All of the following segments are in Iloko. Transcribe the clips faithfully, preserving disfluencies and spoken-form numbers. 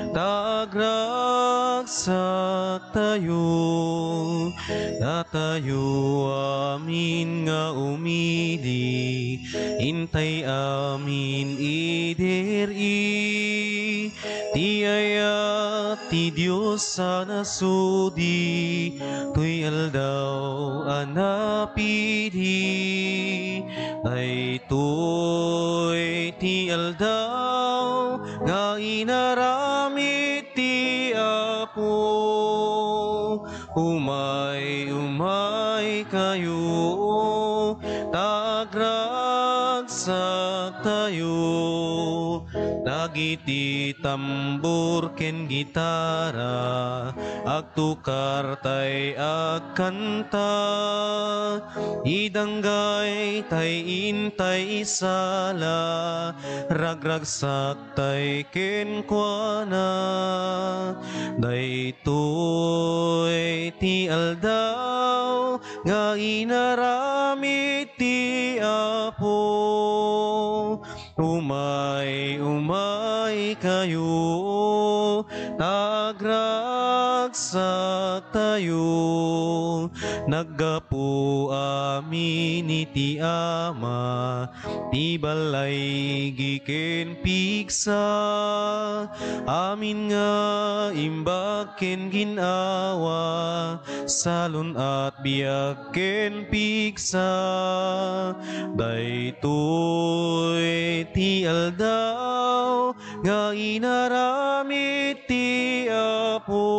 Ta agragsaktayo, datayo amin nga umili, intay amin idiri ti ayat ti Dios a nasudi, toy aldaw a napili. Daytoy ti aldaw nga inaramid ti Apo. Umay, umay kayo, ta agragsaktayo. Dagiti tambor ken gitara, agtukar tay agkanta. Idanggay tay intay isala, ragragsak tay kenkuana. Daytoy ti aldaw nga inaramid ti Apo. Umay, umay kayo, ta agragsaktayo. Naggapu amin iti Ama, ti balay giken pigsa, amin nga imbag ken gin-awa, salun-at biag ken pigsa. Daytoy ti aldaw nga inaramid ti Apo.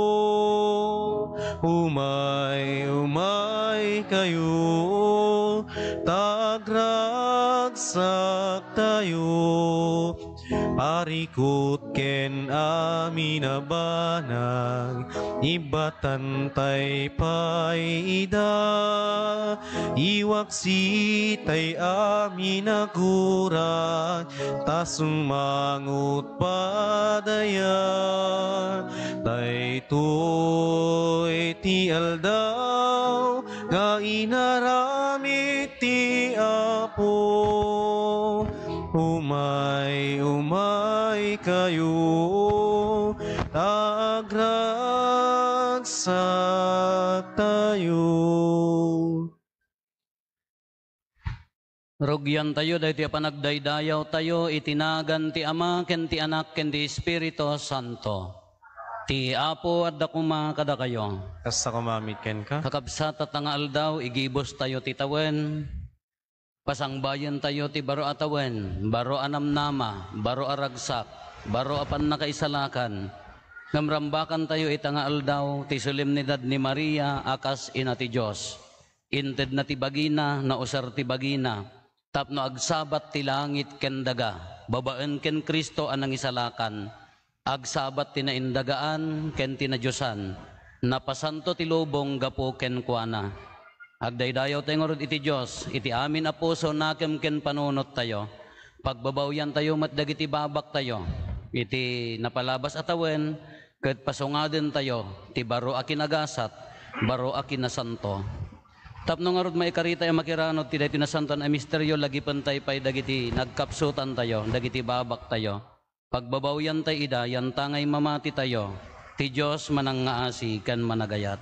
Umay, umay kayo, ta agragsaktayo. Parikut ken amin a banag, ibbatan tay pay ida. Iwaksi tay amin a gurag, ta summangot padaya. Daytoy ti aldaw nga inaramid ti Apo. Umay, umay kayo, ta agragsaktayo. Rugiantayo daytoy a panagdaydayawtayo iti nagan ti Ama, ken ti Anak, ken ti Espiritu Santo. Ti Apo adda koma kadakayo. Kasta koma met kenka. Kakabsat, tatta nga aldaw, igibustayo ti tawen. Pasangbayentayo ti baro a tawen, baro a namnama, baro a ragsak, baro a pannakaisalakan. Ngem rambakantayo ita nga aldaw ti solemnidad ni Maria a kas Ina ti Dios. Intedna ti bagina, nausar ti bagina, tapno agsabat ti langit ken daga, babaen ken Cristo a nangisalakan. Agsabat ti naindagaan ken ti nadiosan. Napasanto ti lubong gapu kenkuana. Agdaydayawtayo ngarud iti Dios, iti amin a puso, nakem ken panunottayo. Pagbabawiantayo met dagiti babaktayo, iti napalabas a tawen, ket pasungadentayo ti baro a kinagasat, baro a kinasanto. Tapno ngarud maikaritay a makiranod ti daytoy nasantoan a misterio, lagipentay pay dagiti nagkapsutantayo, dagiti babaktayo. Pagbabawiantay ida, yantangay mamatitayo, ti Dios manangngaasi ken managayat.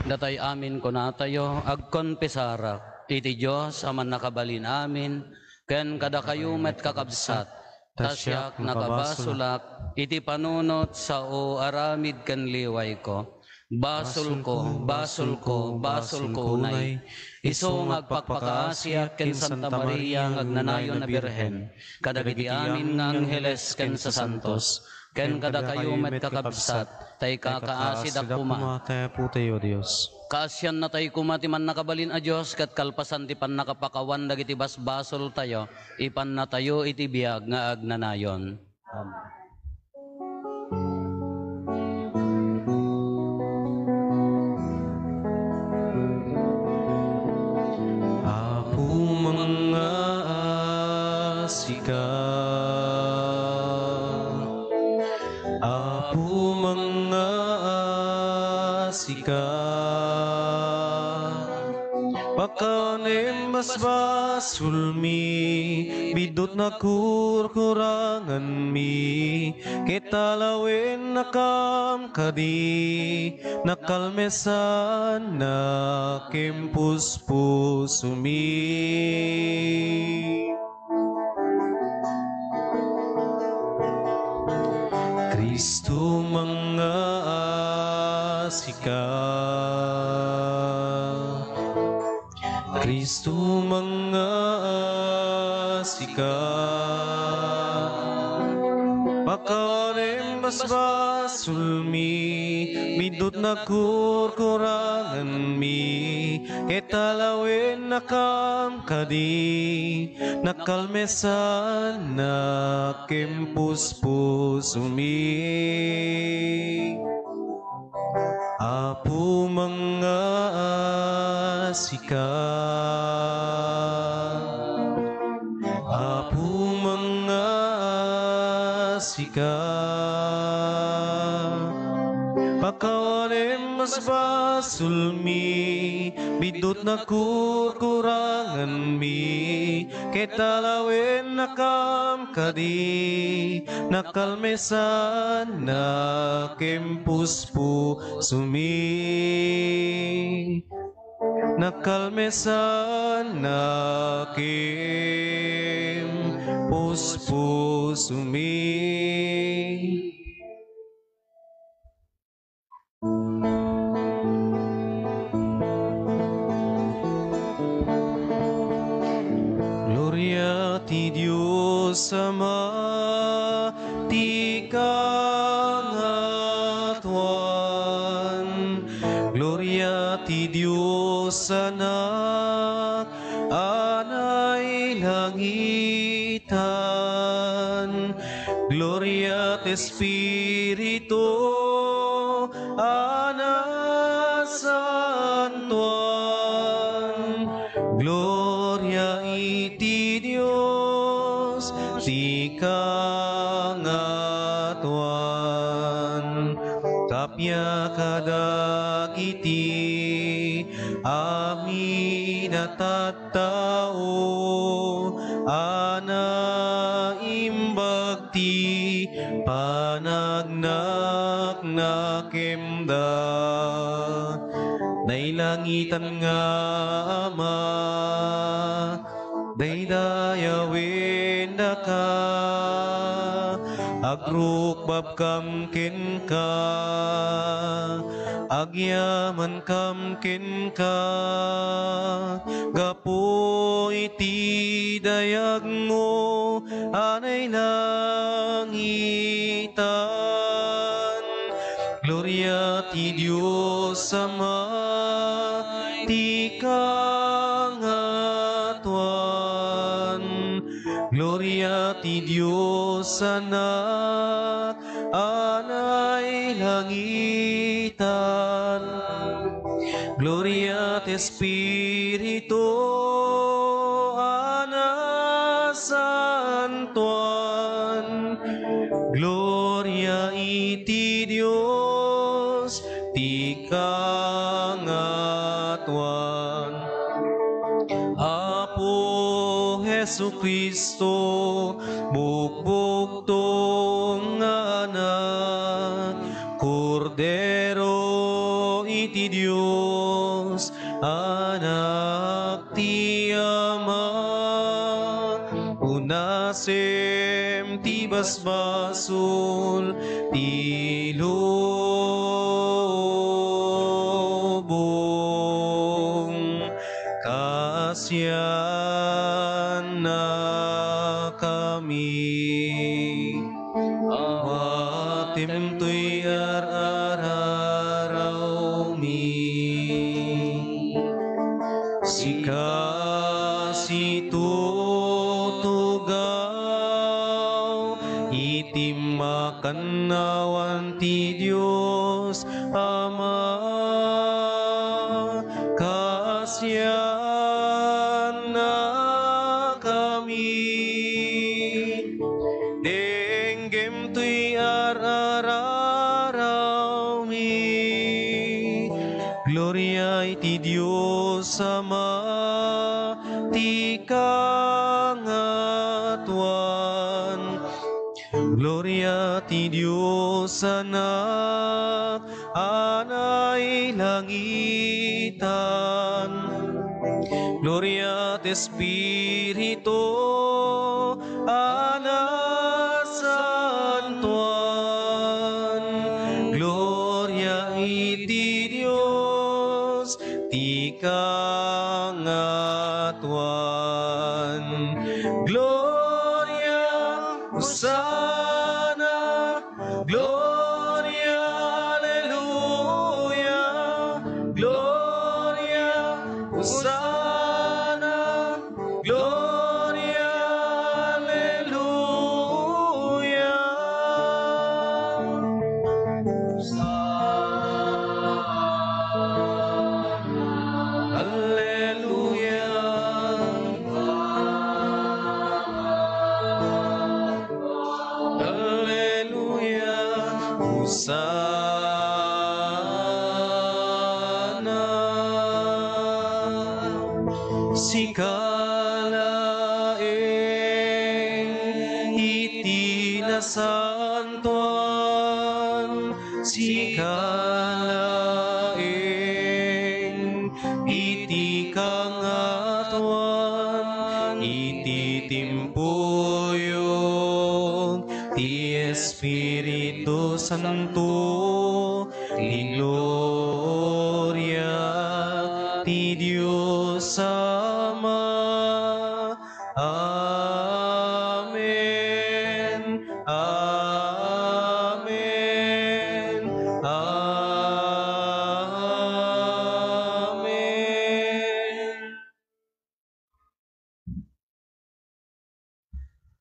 Datay amin kunatayo, agkonfesarak iti Dios a mannakabalin amin, ken kadakayo met, kakabsat, ta siak nakabasolak iti panunot, sao, aramid ken liwayko. Basolko, basolko, basolko unay. Isu nga agpakpakaasiak ken Santa Maria nga agnanayon a Birhen, kadagiti amin nga angheles ken sasantos, ken kadakayo met, kakabsat, ta ikakaasidak koma. Koma, ta Apotayo Dios. Kaasiannatay koma ti Mannakabalin a Dios, ket kalpasan ti pannakapakawan dagiti basbasoltayo, ipannatayo iti biag nga agnanayon. Amen. Apo, mangngaasika. Apo, mangngaasika. Pakawanem basbasolmi, biddut nakurkuranganmi, ket alawennakam kadi, nakalmesannak ken puspusomi. Cristo, mangngaasika. Cristo, mangngaasika. Pakawanem basbasolmi, biddut nakurkuranganmi, ket alawennakam kadi, nakalmesannak ken puspusomi. Apo, mangngaasika. Apo, mangngaasika. Pakawanem basbasolmi, biddut nakurkuranganmi, ket alawennakam kadi, nakalmesannak ken puspusomi. Nakalmesannak ken puspusomi. Gloria ti Dios Ama, ti kangatoan. Gloria ti Dios Anak, a nailangitan. Gloria ti Espiritu a nasantuan. Gloria iti Dios ti kangatoan. Kappia kadagiti amin a tattao a naimbag ti panagnaknakemda. Nailangitan nga Ama, daydayawendaka, agrukbabkam kenka, agyamankam kenka, gapu iti dayagmo a nailangitan. Gloria ti Dios Ama, ti kangatoan. Gloria ti Dios Anak, a nailangitan. Gloria ti Espiritu a nasantuan. Gloria iti Dios ti kangatoan. Apo Jesu-Cristo, bukbukto nga Anak, Kordero iti Dios, Anak ti Ama, unasem ti basbasol ti lubong. Kaasiannakami. Awatem toy ar-ararawmi. Sika situtugaw iti makannawan ti Dios Ama, kaasiannakami. Denggem toy ar-ararawmi. Gloria iti Dios Ama, ti kangatoan. Gloria ti Dios Anak a nailangitan. Gloria ti Espiritu a nasantoan. Gloria iti Dios ti kangatoan. Gloria, Hosanna, Gloria, Alleluia, Gloria, Hosanna, Gloria, Alleluia. Alleluia. Alleluia. Hosanna. Sika laeng iti nasantoan, sika laeng iti kangatoan, iti timpuyog ti Espiritu Santo, ti gloria ti Dios Ama. Amen. Amen. Amen.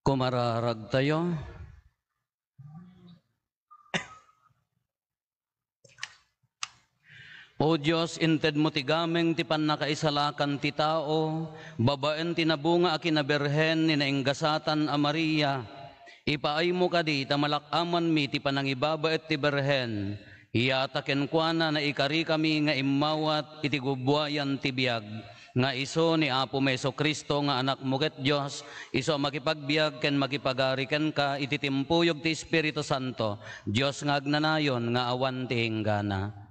Kumararagtayo. O Dios, intedmo ti gameng ti pannakaisalakan ti tao, babaen ti nabunga a kinabirhen ni nainggasatan a Maria. Ipaaymo kadi ta malak-amanmi ti panangibabaet ti Birhen, iyata kenkuana naikarikami nga immawat iti gubuayan ti biag. Nga isu ni Apomi Jesu-Cristo nga Anakmo ket Dios, isu a makipagbiag ken makipagari kenka iti timpuyog ti Espiritu Santo, Dios nga agnanayon nga awan ti inggana.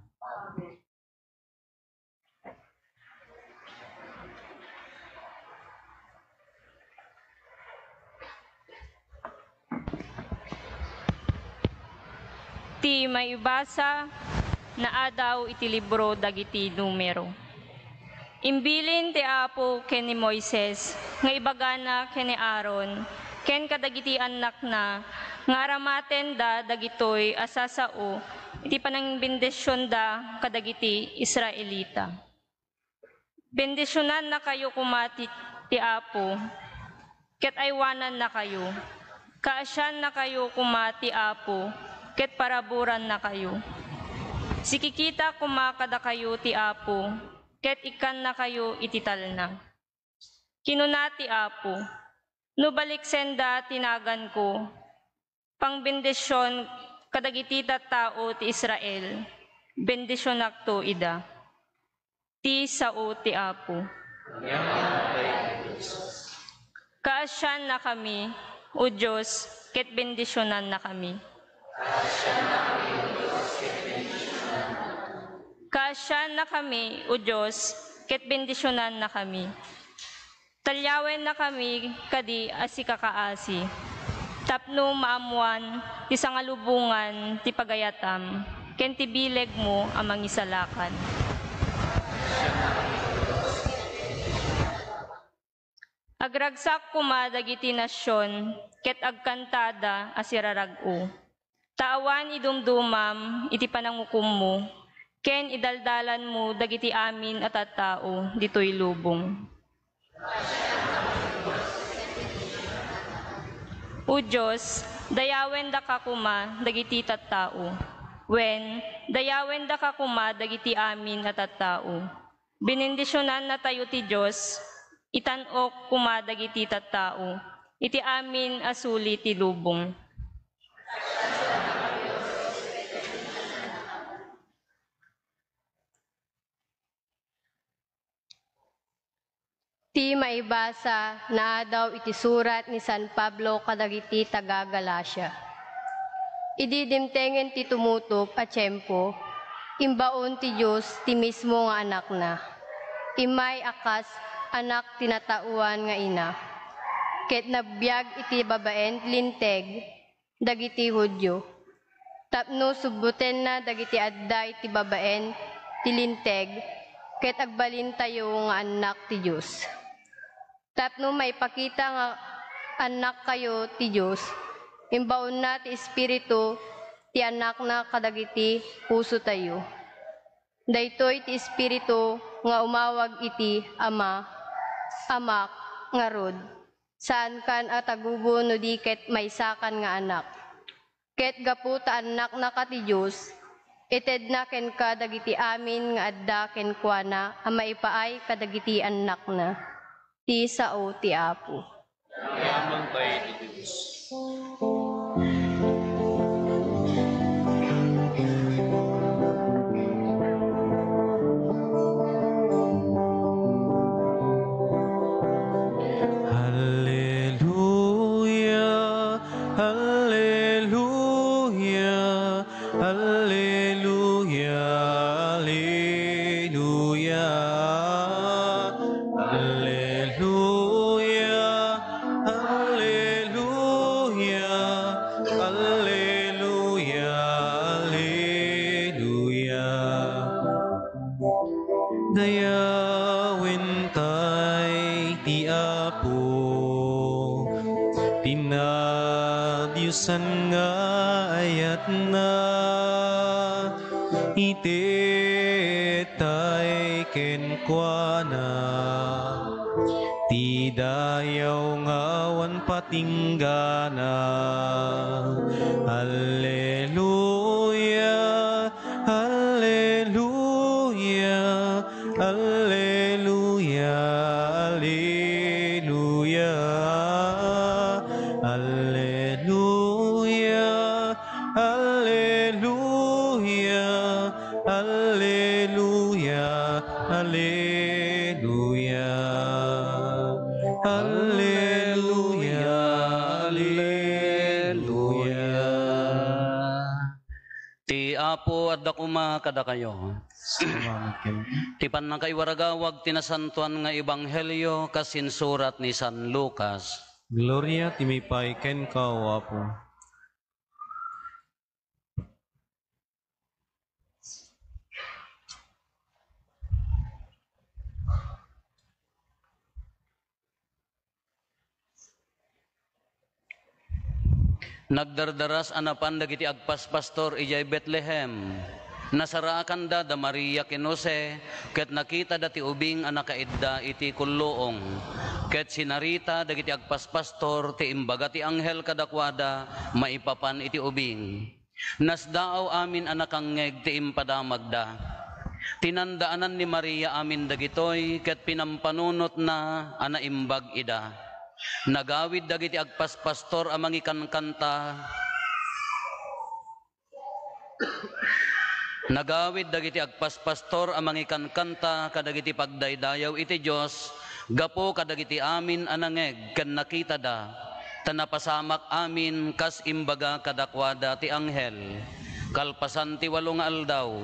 Ti maibasa naadaw iti libro dagiti Numero. Imbilin ti Apo ken ni Moises nga ibagana ken ni Aaron ken kadagiti annakna nga aramatenda dagitoy a sasao iti panangbendisionda kadagiti Israelita. Bendisionannakayo koma ti, ti Apo, ket aywanannakayo. Kaasiannakayo koma ti Apo, ket paraburannakayo. Sikikita koma kadakayo ti Apo, ket ikkannakayo iti talna. Kinuna ti Apo, "No baliksenda ti naganko, pangbendision kadagiti tattao ti Israel, bendisionakto ida." Ti sao ti Apo. Kaasiannakami, O Dios, ket bendisionannakami. Kaasiannakami, O Dios, ket bendisionannakami. Talyawennakami kadi a sikakaasi, tapno maammoan ti sangalubongan ti pagayatam ken ti bilegmo a mangisalakan. Agragsak koma dagiti nasion ket agkantada a sirarag-o. Ta awan idumdumam iti panangukommo, ken idaldalanmo dagiti amin a tattao ditoy lubong. O Dios, dayawendaka koma dagiti tattao, wen, dayawendaka koma dagiti amin a tattao. Benendisionannatayo ti Dios, itan-ok koma dagiti tattao iti amin a suli ti lubong. Ti maibasa naadaw iti surat ni San Pablo kadagiti taga-Galacia. Idi dimtengen ti tumutop a tiempo, imbaon ti Dios ti mismo nga Anakna. Immay a kas anak ti nataoan nga ina, ket nagbiag iti babaen ti Linteg dagiti Judio, tapno subbotenna dagiti adda iti babaen ti Linteg, ket agbalintayo nga annak ti Dios. Tapno maipakita nga annakkayo ti Dios, imbaonna ti Espiritu ti Anakna kadagiti pusotayo. Daytoy ti Espiritu nga umawag iti Ama, Amak, ngarud, saankan a tagubo no di ket maysakan nga anak. Ket gapu ta annaknaka ti Dios, itedna kenka dagiti amin nga adda kenkuana a maipaay kadagiti annakna. Ti sao ti Apo. Yaman pay ti Dios. Hallelujah, hallelujah, Alleluia, alleluia. Alleluia, alleluia. Alleluia, alleluia. Dayawentay ti Apo, ti nadiosan nga ayatna, itettay kenkuana ti dayaw nga awan patinggana. Alleluia, alleluia, alleluia, alleluia. Alleluia, alleluia, alleluia, alleluia. Alleluia, alleluia. Ti Apo adda koma kadakayo. Salamat kenka. Ti pannakaiwaragawag ti nasantoan nga ebanghelio kas insurat ni San Lucas. Gloria ti maipaay kenka, O Apo. Nagdardaras a napan dagiti agpaspastor idiay Betlehem. Nasaraakanda da Maria ken Jose, ket nakitada ti ubing a nakaidda iti kulluong. Ket sinarita dagiti agpaspastor ti imbaga ti anghel kadakuada maipapan iti ubing. Nasdaaw amin a nakangngeg ti impadamagda. Tinandaanan ni Maria amin dagitoy ket pinampanunotna a naimbag ida. Nagawid dagiti agpaspastor a mangikankanta. Nagawid dagiti agpaspastor a mangikankanta kadagiti pagdaydayaw iti Dios gapu kadagiti amin a nangngeg ken nakitada, ta napasamak amin kas imbaga kadakuada ti anghel. Kalpasan ti walo nga aldaw,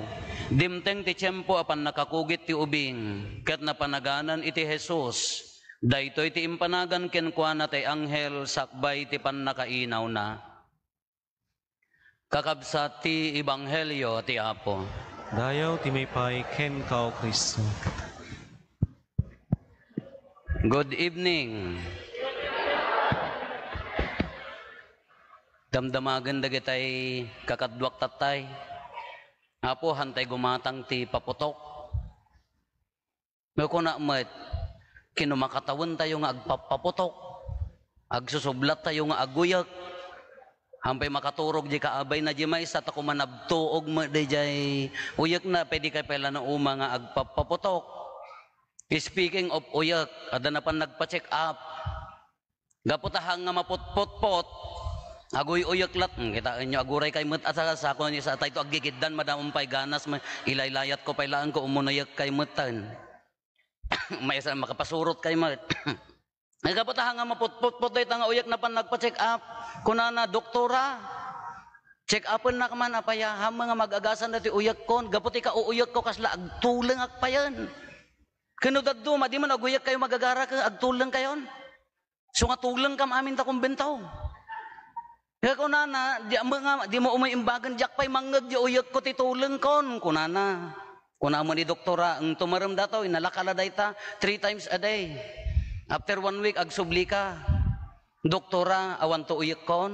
dimteng ti tiempo a pannakakugit ti ubing, ket napanaganan iti Jesus. Daytoy ti impanagan kenkuana ti anghel sakbay ti pannakainawna. Kakabsat ti ebanghelio ti Apo. Dayaw ti maipaay kenka, O Cristo. Good evening. Damdamagen dagitay kakaduak tattay. Apo, hantay gumatang ti paputok. No kuna met, kino makatawentayo nga agpappaputok, agsusublattayo nga aguyek. Hampay makaturog di kaabay na di maysa, ta kuman nabtuog met di jay uyek na, pwede kay pala na uma nga agpappaputok. Speaking of uyek, adda na pan nagpa-check up. Gapu ta hang nga maputputpot, aguy-uyek lat. Hmm, kitaenyo, aguray kay met a sa, sa, kuno ni sa, tayto aggigiddan, madamon pay ganas, ma-, ilaylayat ko pay laeng ko umunuyek kay met ten. Maysa makapasurot kay met. Nagapataha nga maputputput dayta nga uyek napan nagpa-check up. Kunana, "Doktora, check upennak man apaya, haanmo nga mag-agasan dati uyekkon, gapu ti kauuyekko kasla agtulengak payen." Ken no dadduma, di man aguyek kayo magagara ken agtuleng kayon. So nga tuleng kam amin ta kumbentaw. Nga kunana, di, amo nga, di mo umay imbagen, "Diak pay mangngeg di uyekko ti tulengkon," kunana. Kuna mo ni doktora, "Eng tumarem datoy, nalakala dayta, three times a day. After one week, agsubli ka, 'Doktora, awan to uyekkon.'"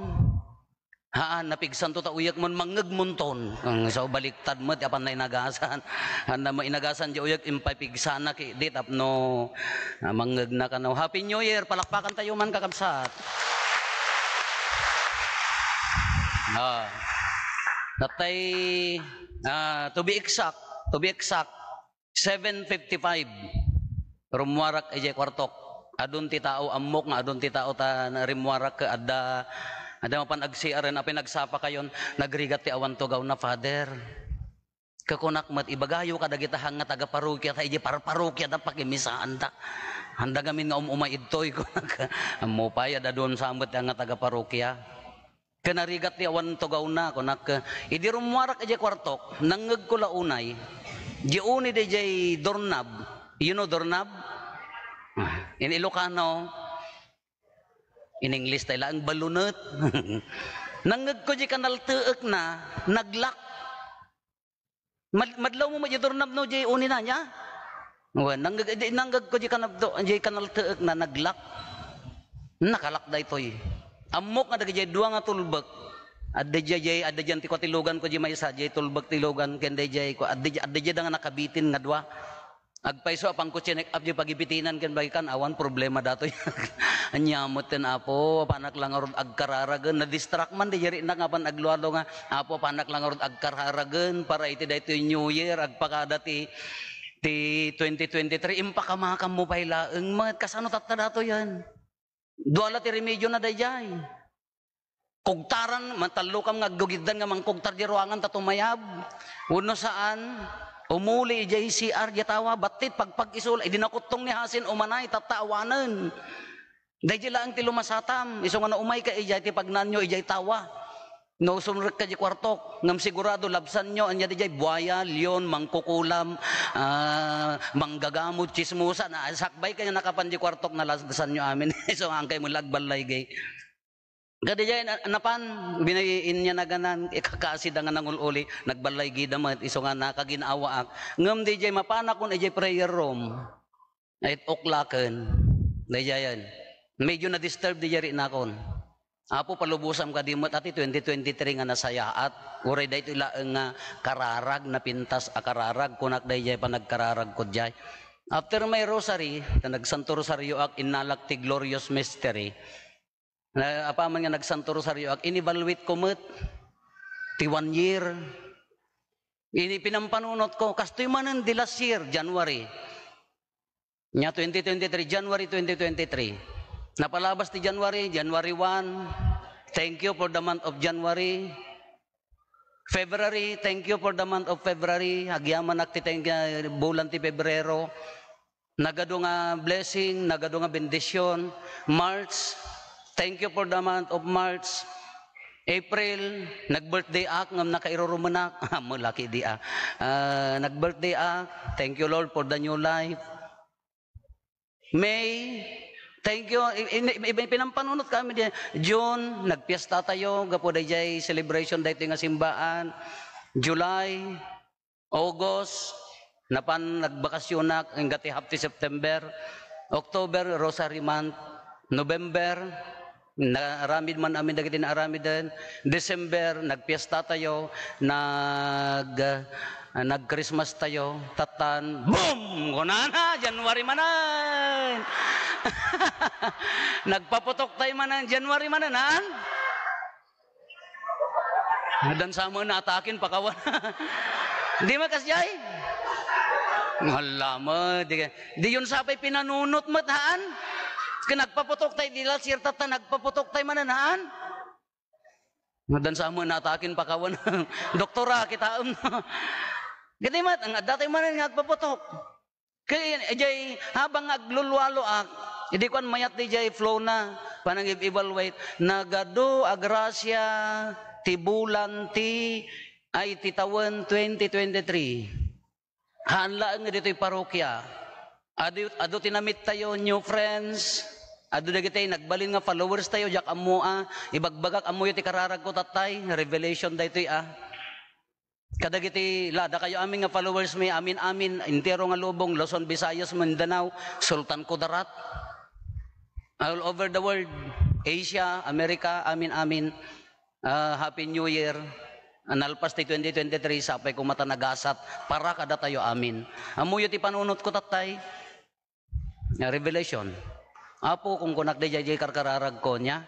"Haan, napigsanto ta uyekmon, mangngegmonton." Ang so baliktad met, apan na inagasan. Anda mo inagasan di uyek, impapigsana ki di tapno, ah, mangngegna kano. Happy New Year! Palakpakan tayo man, kakabsat. Ah. Natay, ah, to be exact, to be exact, seven fifty-five, rummuarak idiay kuartok. Adun ti tao, ammok nga adun ti tao ta na-, rimmuarak ket adda, adda mapan agsiaren, apay nagsapa kayon, nagrigat ti awan tugawna, Father. Kakunak met, ibagayo kadagita hang nga taga-parokia ta idiay par-, parokia da pakimisaanta. Handa ngamin nga um-umay idtoy, kunak. Ammo pay, adda adun sa met nga taga-parokia. Ken narigat ti awan tugawna, kunak, idi rummuarak idiay kuartok, nangngegko la unay, di uni daydiay doorknob. You know doorknob? Ah, in Ilocano, in English tay laeng, balunet. Nangngegko di kanalteekna, nag-lock. Mad-, madlaw mo met di doorknob no, di unina niya? Wen, nanggag-, di, nanggagko di kanabdo, di kanalteekna, nag-lock. Naka-lock daytoy. Ammok nga dagiti dua nga tulbek. Adda diay, adda diay ti kua ti lugan ko di maysa, di tulbek ti lugan, ken daydiay ko, adda, adda diay da nga nakabitin nga dua. Agpayso a pangko-check up di pagibitinan ken bagikan, awan problema datoy. Ania met ten, Apo, apanak la ngarud agkararagen, na-distract man di yari na nga pan aglualo nga, Apo, apanak la ngarud agkararagen para iti daytoy New Year, agpakada ti, ti twenty twenty-three, impakamakammo pay laeng met, kasano tatta datoyen? Dua la ti remedio na daydiay. Kugtaran, matallokam nga aggugiddan nga mangkugtar di ruangan ta tumayab. Wenno saan, umuli idiay C R di tawa, battit pagpag-isul, idi nakuttong ni Hasin, umanay, tatta awanen. Daydi laeng ti lumasatam, isu nga no umayka idiay ti pagnaanyo idiay tawa. No sumrekka di kuartok, ngem sigurado labsanyo, ania diay, buaya, leon, mangkukulam, ah, manggagamod, tsismosa, na sakbay kayo nakapan di kuartok, nalabsanyo amin. Isu nga angkay mo la agballaygi. Kadi jay na-, napan, binay-, inya naganan, ikakasi da nga nangul-uli, nagballaygi da met, isu nga nakaginaawaak. Ngem di jay mapanakon, idiay prayer room. Eight o'clocken. Daydiayen. Medyo na-disturb di jay rinakon. Apo, palubosam kadi met, ati twenty twenty-three nga nasayaat. Uray daytoy laeng nga kararag, napintas a kararag, kunak dayjay panagkararag ko jay. After my rosary, ta nagsanto rosarioak, innalak ti glorious mystery. Na, apaman nga nagsanto rosarioak, in-evaluate ko met ti one year. Ini pinampanunot ko, kastoy manen di last year, January. Nya twenty twenty-three, January twenty twenty-three. Napalabas ti January, January one. Thank you for the month of January. February, thank you for the month of February. Agyamanak ti thank-, ah, bulan ti Pebrero. Nagadu nga blessing, nagadu nga bendisyon. March, thank you for the month of March. April, nag-birthday ak, ngem nakairurumenak. Ammolak idi a. Ah, nag-birthday ak. Thank you, Lord, for the new life. May, thank you. I-, i-, i-, pinampanunot kami di. June, nagpiesta tayo, gapu dayjay celebration daytoy nga simbaan. July, August, napan nagbakasyonak, ingga ti half ti September. October, Rosary Month. November, naaramid man amin dagiti naaramiden. December, nagpiesta tayo, nag-, ah, nag-Christmas tayo. Tattan, boom! Kunana, January manen! Nagpaputok tayo manen, January manen, han? Adan sa mo na atakin, pakawan. Di makasjay? Wala mo, di ka-, Di yun sapay pinanunot met, haan? Ken nagpaputok tay, di la sirta ta nagpaputok tay manen, haan? Madan sa mo natakin pakawan. Doktora, kitaem. Gani met, ang adda tay manen nga agpaputok. Kay, ijay, habang aglulualoak, idi kuan mayat di jay flow na, panangib-evaluate, nagadu a grasia ti bulan ti, ay, ti tawen twenty twenty-three. Haan laeng nga ditoy parokia. Adu, adu ti namit tayo, new friends. Adu dagiti nagbalin nga followers tayo, diak ammo a, ibagbagak ammoyo ti kararagko tattay, revelation daytoy a. Kadagiti la, dakayo amin nga followers mi, amin-amin, entero nga lubong, Luzon, Visayas, Mindanao, Sultan Kudarat. All over the world, Asia, America, amin-amin. Ah, Happy New Year. Nalpas ti twenty twenty-three, sapay koma ta nagasat para kadatayo amin. Ammoyo ti panunotko tattay. Nga revelation. Apo, kunkunak dayjay karkararagko nia.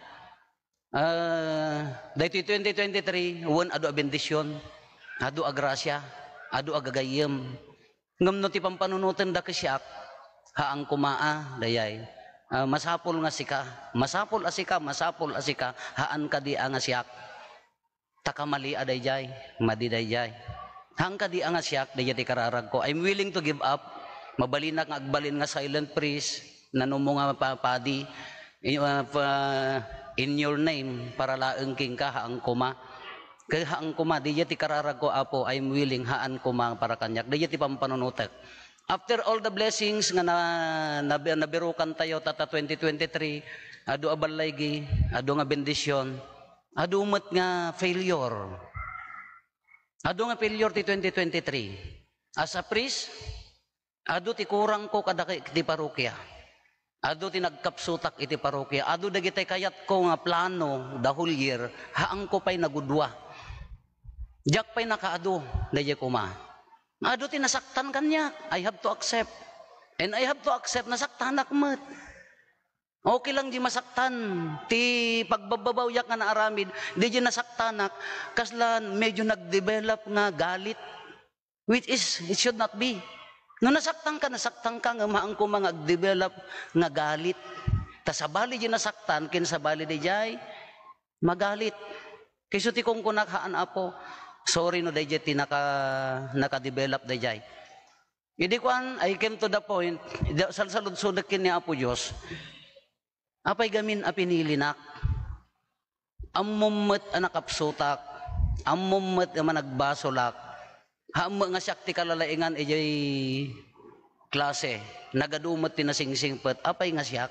Ah, daytoy twenty twenty-three, wen adu a bendision, adu a grasia, adu a gagayyem. Ngem no ti pampanunoten da kasiak, haan koma a, dayay. Ah, masapul nga sika, masapul a sika, masapul a sika, haan kadi a nga siak. Ta kamali a dayjay, madi dayjay. Haan kadi a nga siak, dayjay ti kararagko. I'm willing to give up. Mabalinak nga agbalin nga silent priest, nanumo nga pa-, padi, i-, ah, pa-, in your name, para laeng kenka, haan koma. Kay haan koma, dayjay ti kararagko, Apo, I'm willing, haan koma para kaniak. Dayjay ti pampanunotek. After all the blessings nga na, na, nabirukan tayo, tatta twenty twenty-three, adu a ballaygi, adu nga bendision, adu met nga failure. Adu nga failure ti twenty twenty-three. As a priest, adu ti kurangko kadagiti parokia. Adu ti nagkapsutak iti parokia. Adu dagiti kayatko nga plano the whole year, haanko pay nagudua. Diak pay nakaadu, dayjay koma. Adu ti nasaktan kaniak. I have to accept. And I have to accept, nasaktanak met. Okay lang di masaktan ti pagbababawyak nga naaramid, di di nasaktanak, kasla medyo nag-develop nga galit, which is, it should not be. No nasaktan ka, nasaktan ka, ngem haan koma nga ag-develop nga galit. Ta sabali di nasaktan, ken sabali di jay magalit. Kayso ti kunkunak, haan, Apo, sorry no dayjay ti naka-, naka-develop dayjay. Idi kuan, I came to the point, idi salsaludsodek ken ni Apo Dios, apay gamin a pinilinak? Ammom met a nakapsutak, ammom met a managbasolak, haan met nga siak ti kalalaingan idiay klase, nagadu met ti nasingsingpet, apay nga siak?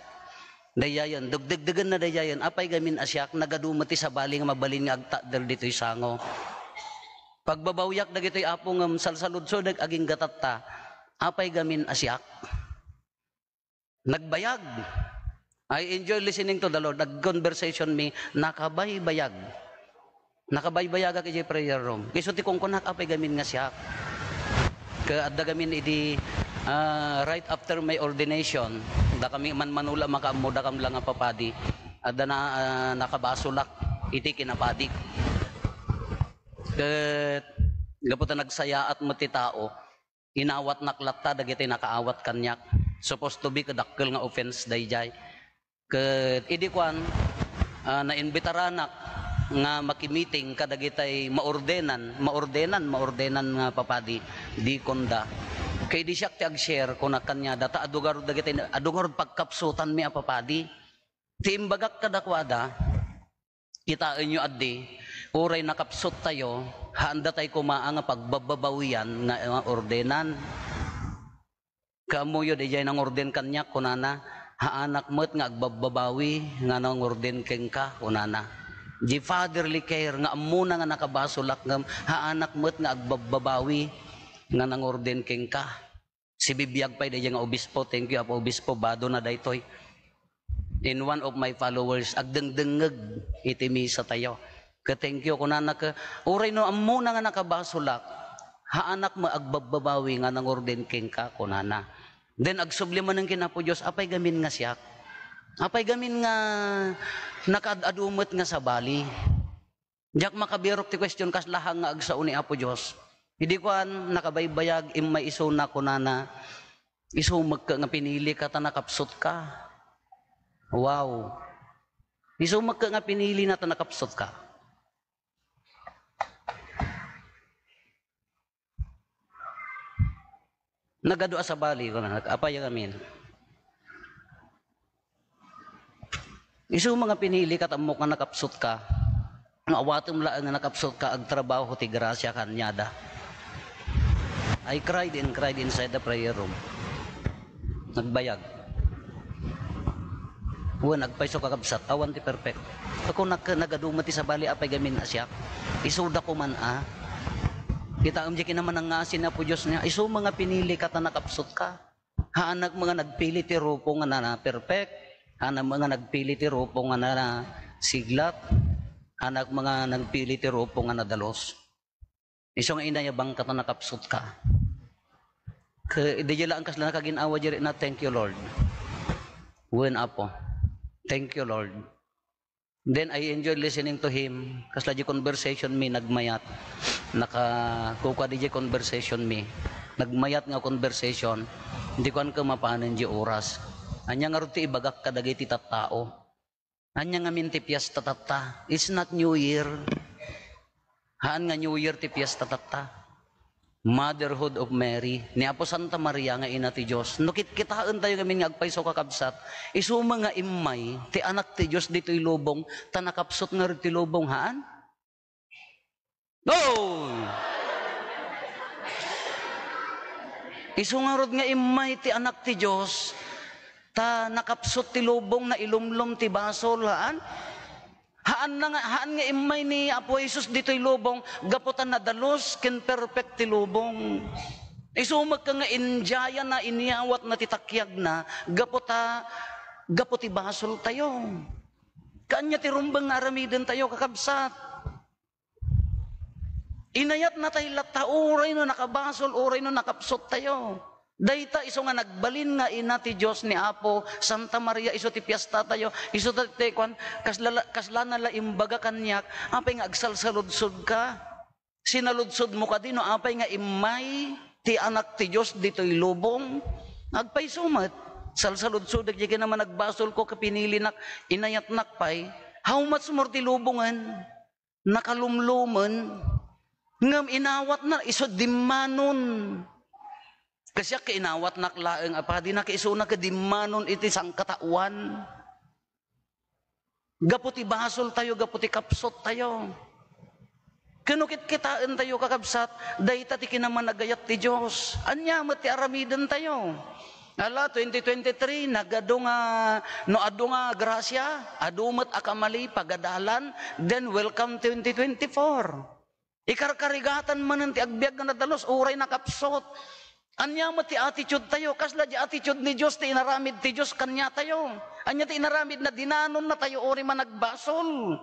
Daydiayen, dugdugdegen na daydiayen, apay gamin a siak, nagadu met ti sabali nga mabalin nga agtakder ditoy sango. Pagbabawyak dagitoy Apo ngem salsaludsodek agingga tatta, apay gamin a siak? Nagbayag. I enjoy listening to the Lord. Nag-conversation mi, nakabaybayag. Nakabaybayagak idiay prayer room. Isu ti kunkunak, apay gamin nga siak. Ket adda gamin idi, ah, right after my ordination, dakami man manula makaammo, dakam la nga papadi. Adda na, ah, nakabasolak iti kinapadik. Ket gapu ta nagsayaat met ti tao, inawatnak latta dagiti nakaawat kaniak. Supposed to be kadakkel nga offense daydiay. Ket idi kuan, ah, naimbitaranak nga makimiting kadagitay maordenan, maordenan, maordenan nga papadi, deacon da. Ket idi siak ti ag-share, kunak kaniada, ta adu ngarud dagitay, adu ngarud pagkapsutanmi a papadi. Ti imbagak kadakuada, kitaenyo addi, uray nakapsuttayo, haanda tay koma nga pagbabbabawian nga, nga ordenan. Kaammoyo, daydiay nangorden kaniak, kunana, haanak met nga agbabbabawi nga nangorden kenka, kunana. Di fatherly care nga ammona nga nakabasolak ngem haanak met nga agbabbabawi nga nangorden kenka. Sibibiag pay daydiay nga obispo, thank you, Apo Obispo, bado na daytoy. In one of my followers, agdengdengngeg iti misa tayo. Ket thank you, kunana, ket uray no ammona nga nakabasolak, haanak met agbabbabawi nga nangorden kenka, kunana. Then agsubli manen ken Apo Dios, apay gamin nga siak? Apay gamin nga nakaad-adu met nga sabali? Diak makabirok ti question, kasla hang nga agsao ni Apo Dios. Idi kuan, nakabaybayag, immay isuna, kunana, "Isumekke nga pinilika ta nakapsutka." Wow. "Isumekke nga pinilina ta nakapsutka." Nagadu a sabali, kuna, apay ngamin. Isu nga pinili ka, ammok nga nakapsut ka. No awatem laeng nga nakapsut ka, agtrabaho ti grasia kaniada. I cried and cried inside the prayer room. Nagbayag. Wen, agpayso, kakabsat, awan ti perfect. Ako nak-, nagadu met ti sabali, apay ngamin a siak. Isuda ko man a. Kitaem di kinamanangasin Apo Dios niya. Isu nga pinili ka ta nakapsut ka. Haanak nga nagpili ti rupo nga nana-perfect. Haanak nga nagpili ti rupo nga nana-siglat. Haanak nga nagpili ti rupo nga nadalus. Isu nga inayabang ka ta nakapsut ka. Ke, di laeng kasla nakagin-awa diri na, "Thank you, Lord." Wen, Apo. "Thank you, Lord." Then I enjoy listening to him. Kasla di conversation mi nagmayat. Naka-, kuka di conversation mi. Nagmayat nga conversation. Di kuan ka mapanen di oras. Ania ngarud ti ibagak kadagiti tattao? Ania ngamin ti fiesta tatta? It's not New Year. Haan nga New Year ti fiesta tatta. Motherhood of Mary, ni Apo Santa Maria nga ina ti Dios. No kitkitaentayo ngamin nga agpayso, kakabsat, isu met nga immay ti Anak ti Dios ditoy lubong, ta nakapsut ngarud ti lubong, haan? No! Isu ngarud nga immay ti Anak ti Dios, ta nakapsut ti lubong, nailumlom ti basol, haan? Haan na nga, haan nga immay ni Apo Jesus ditoy lubong, gapu ta nadalus ken perfect ti lubong. Isu met nga inyawatna, inyawatna ti takiagna, gapu ta, gapu ti basoltayo. Kaanya ti rumbeng nga aramidentayo, kakabsat. Inayatnatayo latta, uray no nakabasol, uray no nakapsuttayo. Dayta isu nga nagbalin nga ina ti Dios ni Apo Santa Maria, isu ti fiestatayo, isu ti, ti kuan, kasla-, kaslana la imbaga kaniak, apay nga agsalsaludsodka? Sinaludsodmo kadi no apay nga immay ti Anak ti Dios ditoy lubong? Agpayso met, salsaludsodek diay kinamanagbasolko ket pinilinak, inayatnak pay. How much more ti lubongen? Nakalumlomen, ngem inawatna isu dimmanon. Kasiak ket inawatnak laeng a padi, ket isuna ket dimmanon iti sangkataoan. Gapu ti basoltayo, gapu ti kapsuttayo. Ken no kitkitaentayo, kakabsat, dayta ti kinamanagayat ti Dios. Ania met ti aramidentayo? Ala, twenty twenty-three, nagadu nga, no adu nga grasia, adu met a kamali, pagadalan, then welcome twenty twenty-four. Ikarkarigatan manen ti agbiag nga nadalus, uray nakapsut. Ania met ti attitude tayo? Kasla di attitude ni Dios ti inaramid ti Dios kaniatayo. Ania ti inaramidna? Dinanonnatayo uray managbasol.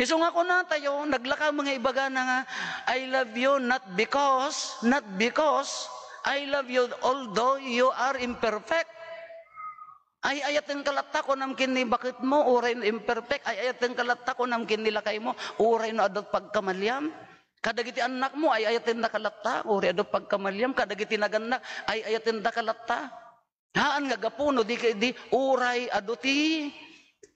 Isu nga kunatayo, naglaka nga ibagana nga, "I love you not because, not because I love you, although you are imperfect." Ay-ayatenka latta, kunam ken ni baketmo, uray no imperfect. Ay-ayatenka latta, kunam ken ni lakaymo, uray no adu pagkamaliam. Kadagiti annakmo, ay-ayatennaka latta, uray adu pagkamaliam. Kadagiti nagannak, ay-ayatennaka latta. Haan nga gapu no di, di uray adu ti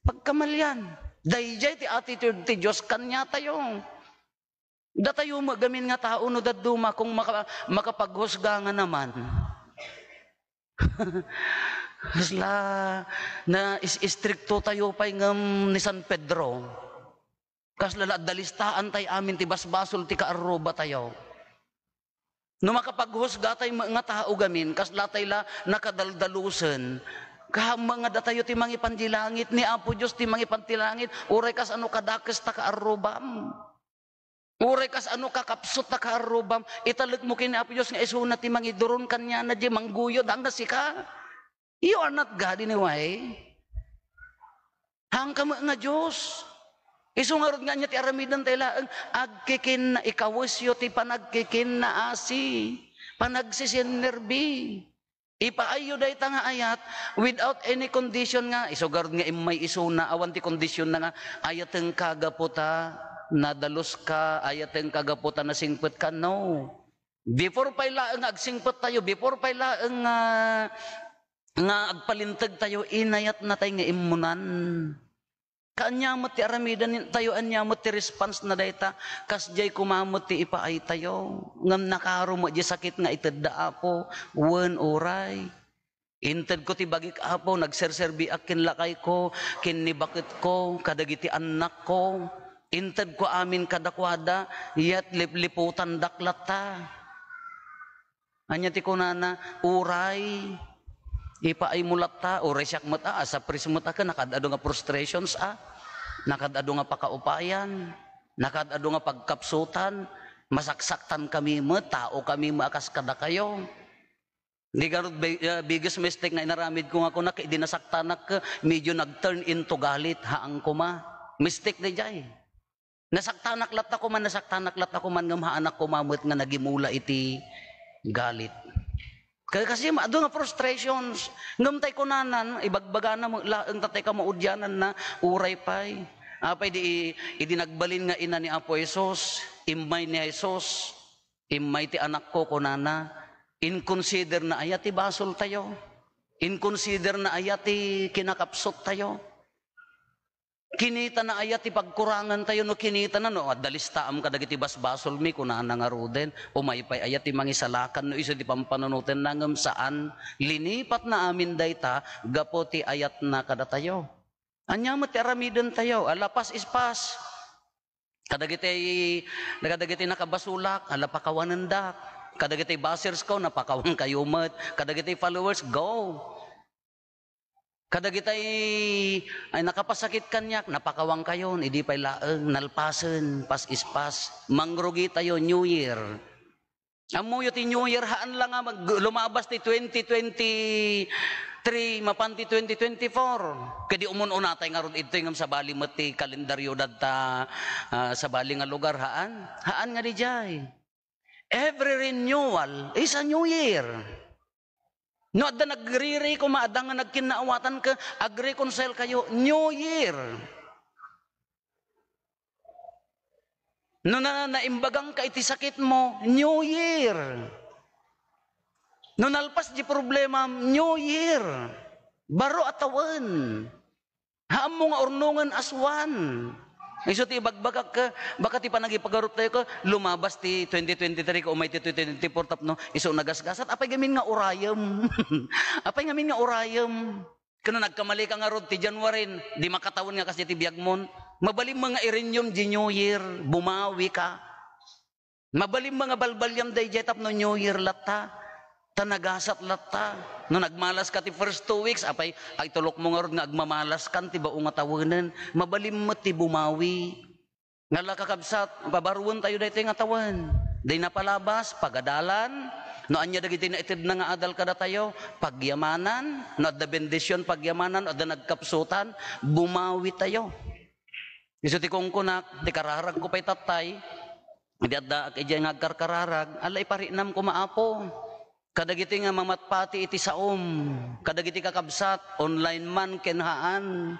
pagkamalian. Daydiay ti attitude ti Dios kaniatayo. Datayo met gamin nga tao no dadduma kung maka-, makapaghusga nga naman. Kasla na is-, istrikto tayo pay ngem ni San Pedro. Kasla la adda listaan tay amin ti basbasol ti kaarrubatayo. No makapaghusga tay met nga tao gamin, kasla tay la nakadaldalusen. Kaammo nga datayo ti mangipan di langit, ni Apo Dios ti mangipan ti langit, uray kasano kadakes ta kaarrubam. Uray kasano kakapsut ta kaarrubam, italekmo ken ni Apo Dios nga isuna ti mangiduron kaniana di mangguyod, haan nga sika. You are not God anyway. Haanka met nga Dios. Isu ngarud nga ania ti aramidentayo laeng, agkikinna-, ikawesyo ti panagkikinnaasi, panagsisinnerbi. Ipaayyo dayta nga ayat without any condition nga, isu ngarud nga immay isuna, awan ti kondisionna nga, "Ayatenka gapu ta nadaluska, ayatenka gapu ta nasingpetka." No. Before pay laeng nga agsingpet tayo, before pay laeng nga, nga agpalinteg tayo, inayatna tay nga immunan. Kaanya met ti aramiden tayo, ania met ti response na dayta, kasdiay koma met ti ipaay tayo. Ngem nakaro met di sakit nga itedda, Apo, wen uray. Intedko ti bagik, Apo, nagserserbiak ken lakayko, ken ni baketko, kadagiti annakko. Intedko amin kadakuada, yat lipliputandak latta. Ania ti kunana, uray, ipaaymo latta, uray siak met, a, asapris met a, ken nakaad-adu nga frustrations, a, nakaad-adu nga pakaupayan, nakaad-adu nga pagkapsutan, masaksaktan kami met, tao kami met a kas kadakayo. Di garud, bi-, ah, biggest mistake nga inaramid ko nga kunak, idi nasaktanak, medyo nag-turn into galit, haang koma. Mistake di jay. Nasaktanak latta koma, nasaktanak latta koma, ngem haanak koma met nga nagimula iti galit. Kaya kasi adu nga frustrations. Ngem tay kunanan, ibagbagana mo laeng tatay ka maudianan na, uray pay. Apay di, idi nagbalin nga ina ni Apo Jesus, immay ni Jesus, immay ti anakko, kunana, in-consider na aya ti basol tayo? In-consider na aya ti kinakapsot tayo? Kinita na aya ti pagkurangan tayo? No kinita na, no, adda listaam kadagiti basbasolmi, kunana ngaruden, umay pay aya ti mangisalakan no isu ti pampanunoten na, ngem saan. Linipat na amin dayta gapu ti ayatna kadatayo. Ania met ti aramiden tayo? Ala, pas is pas. Kadagiti, kadagiti nakabasolak, ala, pakawanendak. Kadagiti bashersko, napakawankayo met. Kadagiti followers, go. Kadagiti ay nakapasakit kaniak, napakawankayon, idi pay laeng, nalpasen, pas is pas. Mangrugi tayo, New Year. Ammoyo ti New Year, haan la nga mag-, lumabas ti twenty twenty-three, mapan ti twenty twenty-four. Kadi umun-unatay ngarud idtoy ngem sabali met ti kalendaryo dadta, ah, sabali nga lugar, haan? Haan nga dijay. Every renewal is a new year. No adda nagriri koma, adda nga nagkinnaawatan ka, agreconcile kayo, new year. No na-, naimbagangka iti sakitmo, new year. No nalpas di problemam, new year. Baro a tawen. Haammo nga urnongen as one. Isu ti ibagbagak ka, baka ti panagipagarup tayo ka, lumabas ti twenty twenty-three ka, umay ti twenty twenty-four tapno isu nagasgasat. Apay gamin nga urayem? Apay gamin nga urayem? Kano nagkamali ka ngarud ti January, di makatawen nga kas ti biagmon. Mabalinmo nga i-renew di New Year, bumawi ka. Mabalinmo nga balbaliam daydiay tapno New Year latta, ta nagasat latta. No nagmalas ka ti first two weeks, apay, ay tulokmo ngarud nga agmamalas kan ti bao nga tawenen. Mabalin met ti bumawi. Nga la, kakabsat, pabaruen tayo daytoy nga tawen. Di napalabas, pagadalan, no ania dagiti naitedna nga adal kadatayo, pagyamanan, no adda bendision, pagyamanan, no adda nagkapsutan, bumawi tayo. Isu ti kunkunak, ti kararagko pay tattay, idi addaak idiay nga agkarkararag, ala, iparinam koma, Apo. Kadagiti nga mamatpati iti saom, kadagiti kakabsat, online man ken haan,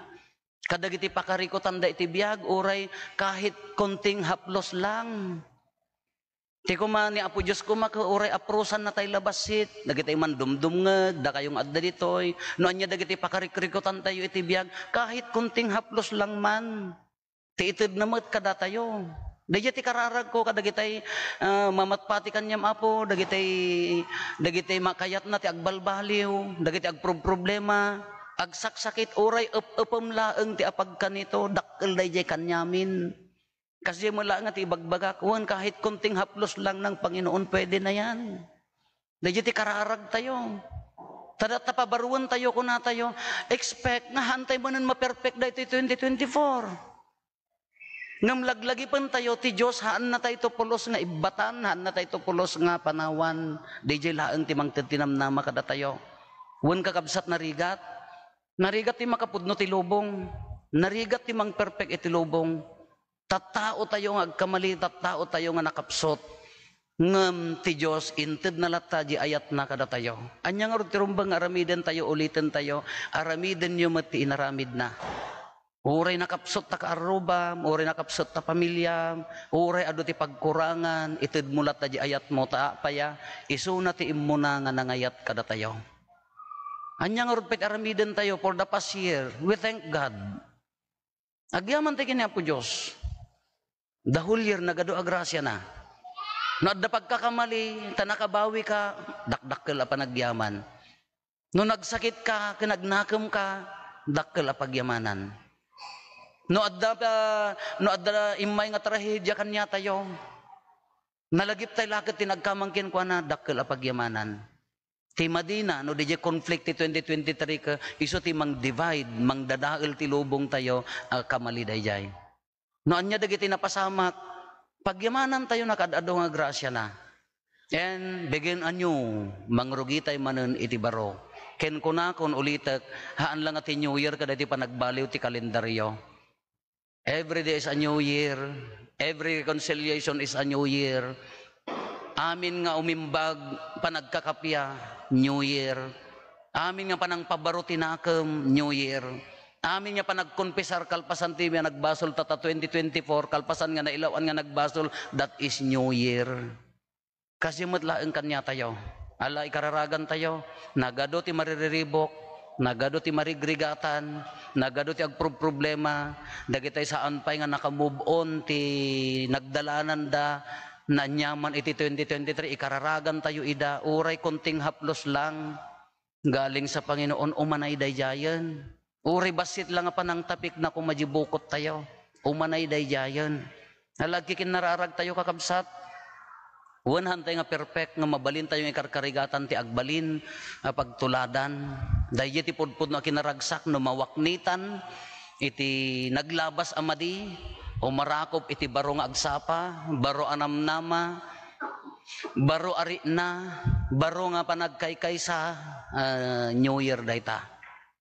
kadagiti pakarikutanda iti biag, uray kahit konting haplos lang. Ti koma ni Apo Dios koma, ket uray aprosan natay la bassit, dagitay mandumdumngeg, dakayo nga adda ditoy, no ania dagiti pakarikrikutantayo iti biag, kahit konting haplos lang man, ti itedna met kadatayo. Daydiay ti kararagko kadagitay, ah, mamatpati kaniam, Apo, dagitay, dagitay makayatna ti agbalbaliw, dagiti agprobproblema, agsaksakit, uray ep-epem laeng ti apagkanito, dakkel daydiay kaniamin. Kasdiay met laeng nga ti ibagbagak, wen, kahit konting haplos lang ng Panginoon, pwede na yan. Daydiay ti kararagtayo. Ta, ta pabaruentayo, kunatayo, expect nga haantay manen maperfect daytoy twenty twenty-four. Ngem laglagipentayo, ti Dios, haannatayto pulos nga ibbatan, haannatayto pulos nga panawan. Daydiay laeng ti mangted ti namnama kadatayo. Wen, kakabsat, narigat. Narigat ti makapudno ti lubong. Narigat ti mangperfect iti lubong. Tattaotayo nga agkamali, tattaotayo nga nakapsut. Ngem ti Dios, intedna latta di ayatna kadatayo. Ania ngarud ti rumbeng nga aramidentayo, ulitentayo, aramidenyo met ti inaramidna. Uray nakapsut ta kaarrubam, uray nakapsut ta pamiliam, uray adu ti pagkurangan, itedmo latta di ayatmo, ta apay a, isuna ti immuna nga nangayat kadatayo. Ania ngarud pay ti aramidentayo for the past year? We thank God. Agyaman tayo ken ni Apo Dios. The whole year, nagadu a grasiana. No adda pagkakamali, ta nakabawika, dakdakkel a panagyaman. No nagsakitka, ken nagnakemka, dakkel a pagyamanan. No adda, ah, no adda immay nga trahedia kaniatayo, nalagiptay la ket ti nagkamang kenkuana, dakkel a pagyamanan. Ti madina, no, diay conflict ti twenty twenty-three ket isu ti mang-divide, mangdadael ti lubongtayo a kamali daydiay. No ania dagiti napasamak, pagyamanantayo, nakaad-adu nga grasiana. And begin anew, mangrugitay manen iti baro. Ken kunakon, ulitek, haan la nga ti New Year kadagiti panagbaliw ti kalendaryo. Every day is a new year. Every reconciliation is a new year. Amin nga umimbag, panagkakappia, new year. Amin nga panangpabaro ti nakem, new year. Amin nga panagkonfesar kalpasan ti nagbasol, tata twenty twenty-four, kalpasan nga nailaw-an nga nagbasol, that is new year. Kasdi met laeng kaniatayo. Ala, ikararagantayo, nagadu ti maririribuk, nagadu ti marigrigatan, nagadu ti agproproblema, dagitay saan pay nga naka-move on ti nagdalananda, naaniaman iti twenty twenty-three, ikararagantayo ida, uray konting haplos lang. Galing sa Panginoon, umanay daydiayen. Uray bassit la nga panangtapik na koma diay bukottayo, umanay daydiayen. Nalagki ken nararagtayo, kakabsat. Wen, haantayo nga perfect nga mabalintayo nga ikarkarigatan ti agbalin a pagtuladan. Daydiay ti pudpudno a kinaragsak no mawaknitan iti naglabas a madi, umarakop iti baro nga agsapa, baro a namnama, baro a rikna, baro nga panagkaykaysa, ah, New Year dayta.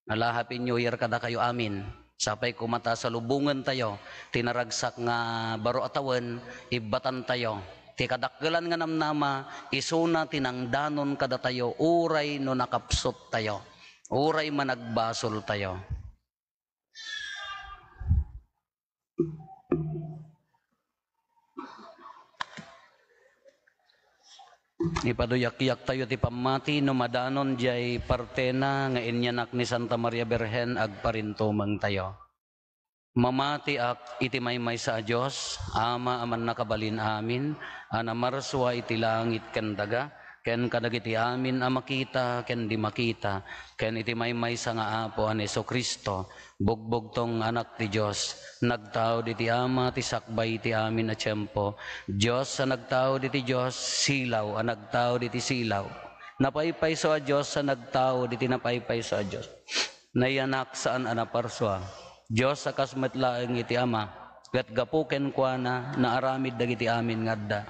Ala, Happy New Year kadakayo amin. Sapay koma ta salubongentayo ti naragsak nga baro a tawen, ibbatantayo ti kadakkelan nga namnama, isuna ti nangdanon kadatayo uray no nakapsuttayo, uray managbasoltayo. Ipaduyakyaktayo ti pammati no madanon diay partena nga inyanak ni Santa Maria Birhen, agparintumengtayo. Mamatiak iti maymaysa a Dios, Ama a mannakabalin amin, a namarsua iti langit ken daga, ken kadagiti amin a makita ken di makita, ken iti maymaysa nga Apo a ni Jesu-Cristo, bugbugtong nga Anak ti Dios, nagtaud iti Ama ti sakbay ti amin a tiempo, Dios a nagtaud iti Dios, silaw a nagtaud iti silaw, napaypayso a Dios a nagtaud iti napaypayso a Dios. Nayanak saan a naparsua. Dios a kas met laeng iti Ama, ket gapu kenkuana, naaramid dagiti amin nga adda.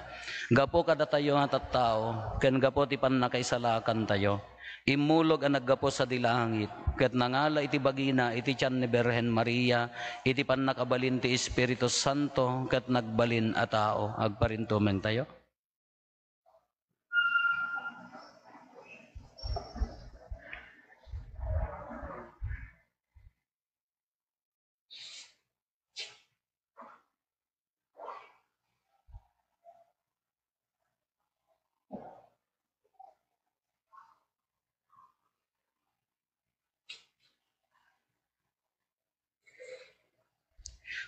Gapu kadatayo nga tattao, ken gapu ti pannakaisalakantayo, immulog a naggapu sadi langit, ket nangala iti bagina iti tian ni Birhen Maria, iti pannakabalin ti Espiritu Santo, ket nagbalin a tao. Agparintumengtayo.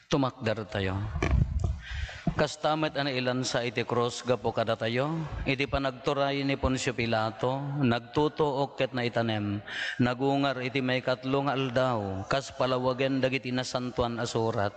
Tumakdertayo. Kasta met a nailansa iti krus gapu kadatayo, iti panagturay ni Poncio Pilato, nagtutuok ket naitanem, nagungar iti maikatlo nga aldaw, kas palawagen dagiti Nasantoan a Surat.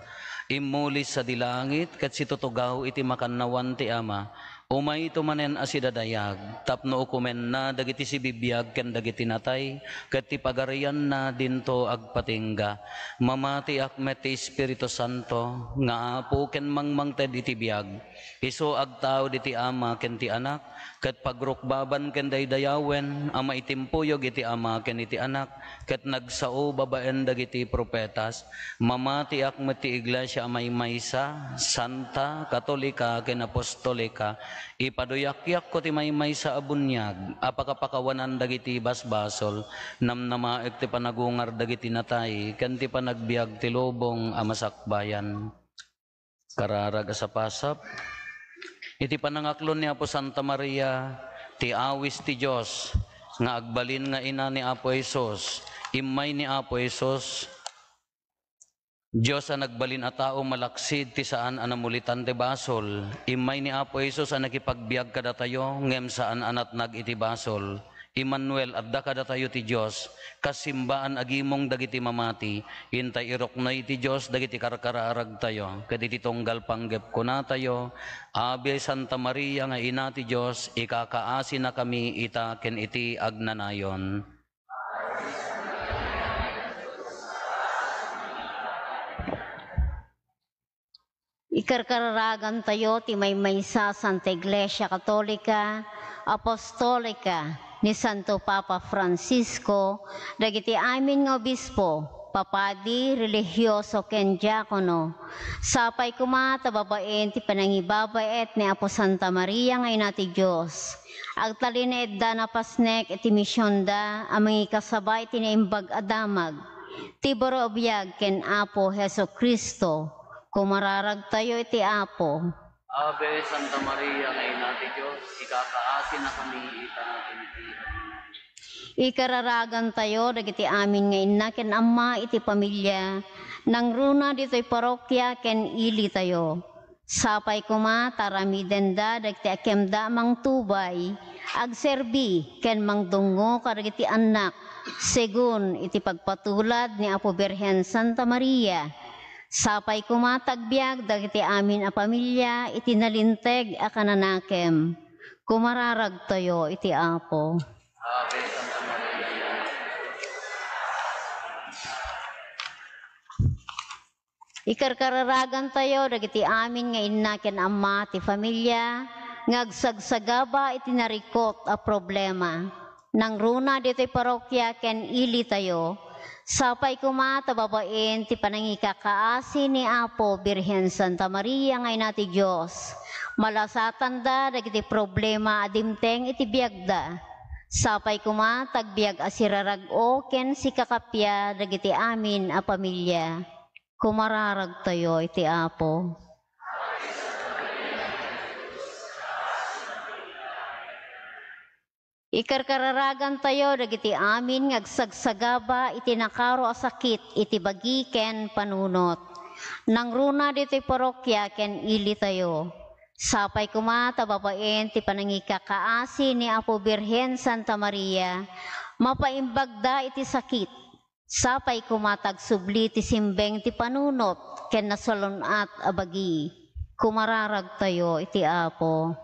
Immuli sadi langit ket situtugaw iti makannawan ti Ama. Umayto manen a sidadayag, tapno ukomenna dagiti sibibiag ken dagiti natay, ket ti pagarianna dinto agpatingga. Mamatiak met ti Espiritu Santo, nga Apo ken mangmangted iti biag. Isu agtaud iti Ama ken ti Anak, ket pagrukbaban ken daydayawen a maitimpuyog iti Ama ken iti Anak, ket nagsao babaen dagiti profetas. Mamatiak met ti iglesia a maymaysa, santa, katolika, ken apostolika. Ipaduyakyakko ti maymaysa a buniag a pakapakawanan dagiti basbasol, namnamaek ti panagungar dagiti natay, ken ti panagbiag ti lubong a masakbayan. Kararag a sapasap, iti panangaklon ni Apo Santa Maria, ti awis ti Dios, nga agbalin nga ina ni Apo Jesus, immay ni Apo Jesus, Dios a nagbalin a tao malaksid ti saan a namulitan ti basol, immay ni Apo Jesus a nakipagbiag kadatayo ngem saan a natnag iti basol. Emmanuel, adda kadatayo ti Dios. Kas simbaan a gimong dagiti mamati, intay iruknoy iti Dios dagiti karkararagtayo, ket iti tunggal panggep kunatayo, Ave Santa Maria nga Ina ti Dios, ikakaasinakami ita ken iti agnanayon. Ikarkararagantayo ti maymaysa a Santa Iglesia Katolika, Apostolika ni Santo Papa Francisco, dagiti amin nga obispo, papadi, relihioso, ken diakono. Sapay koma ta babaen ti panangibabaet ni Apo Santa Maria nga Ina ti Dios. Agtalinaedda napasnek iti misionda a mangikasaba iti naimbag a damag ti baro a biag ken Apo Jesu-Cristo. Kumararagtayo iti Apo. Ave Santa Maria nga Ina ti Dios, ikakaasinakami ita ken iti Ikararagantayo dagiti amin nga inna ken amma iti pamilia, nangruna ditoy parokia ken ilitayo. Sapay koma ta aramidenda dagiti akemda a mangtubay, agserbi, ken mangdungngo kadagiti annak, segun iti pagpatulad ni Apo Birhen Santa Maria. Sapay koma ta agbiag dagiti amin a pamilia iti nalinteg a kananakem. Kumararagtayo iti Apo. Ave Santa Maria. Ikarkararagantayo dagiti amin nga inna ken amma ti familia nga agsagsagaba iti narikot a problema. Nangruna ditoy parokia ken ilitayo, sapay koma ta babaen ti panangikakaasi ni Apo Birhen Santa Maria nga Ina ti Dios. Malasatanda dagiti problema a dimteng iti biagda. Sapay koma ta agbiag a sirarag-o ken sikakappia dagiti amin a pamilia. Kumararagtayo iti Apo. Ikarkararagantayo dagiti amin nga agsagsagaba iti nakaro a sakit iti bagi ken panunot. Nangruna ditoy parokia ken ilitayo. Sapay koma ta babaen ti panangikakaasi ni Apo Birhen Santa Maria, mapaimbagda iti sakit. Sapay koma ta agsubli ti simbeng ti panunot ken nasalun-at a bagi. Kumararagtayo iti Apo.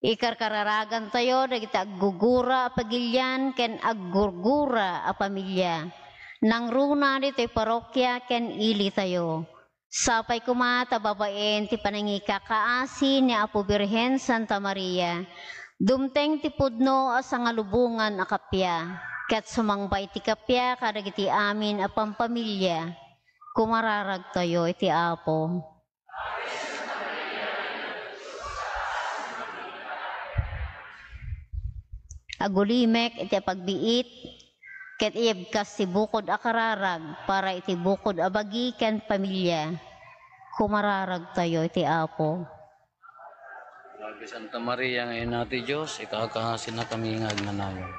Ikarkararagantayo dagiti aggugura a pagilian ken aggurgura a pamilia. Nangruna ditoy parokia ken ilitayo. Sapay koma ta babaen ti panangikakaasi ni Apo Birhen Santa Maria, dumteng ti pudno a sangalubongan a kappia, ket sumangba iti kappia kadagiti amin a pampamilia. Kumararagtayo iti Apo. Agulimek iti pagbiit, ket iyebkas ti bukod a kararag para iti bukod a bagi ken pamilia. Kumararagtayo iti Apo. Ave Santa Maria nga Ina ti Dios, ikakaasinakami nga agnanayon.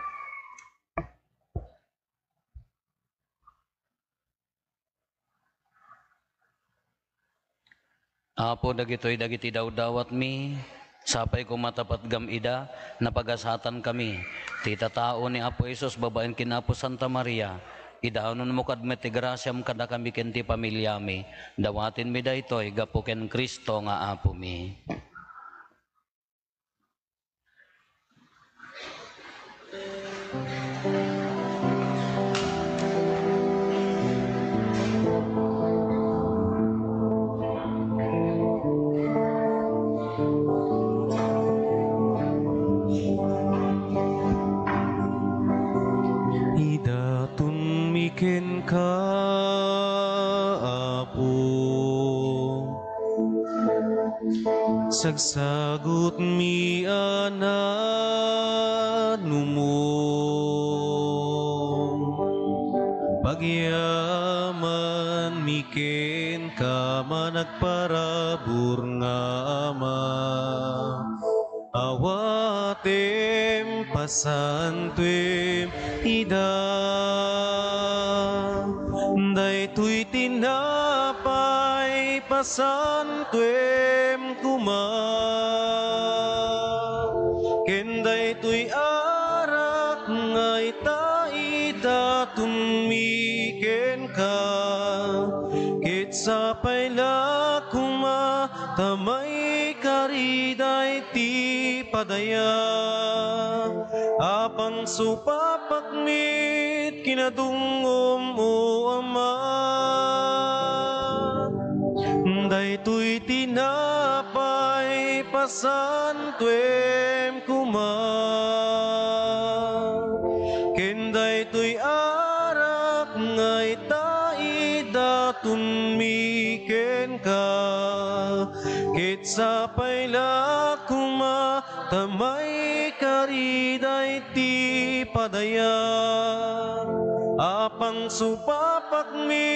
Apo, dagitoy dagiti dawdawatmi, sapay koma ta patgam ida, napagasatankami. Ti tatao ni Apo Jesus babaen ken Apo Santa Maria, idanonmo kad met ti grasiam kadakami ken ti familiami. Dawatenmi daytoy gapu ken Cristo nga Apomi. Idatonmi kenka, Apo. Sagsagutmi a nanumo, pagyamanmi kenka, managparabur nga Ama. Awaten Pasantuem ida. Daytoy tinapay, pasantuem koma. Ken daytoy arak nga ita, idatonmi kenka. Ket sapay la koma ta maikari daytoy ti padaya a pangsupapakmi kinadungngom, O Ama. Daytoy tinapay, pasantuem koma. Ken daytoy arak nga ita, idatonmi kenka. Ket sapay la koma ta maikari daytoy padaya a pangsupapakmi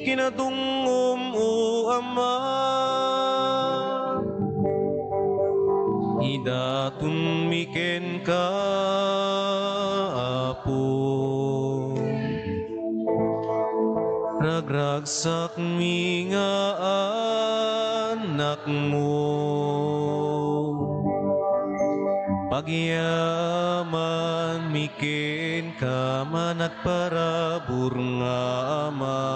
kinadungngom, O Ama. Idatonmi kenka, Apo. Ragragsakmi nga anakmo. Pagyamanmi kenka, managparabur nga Ama.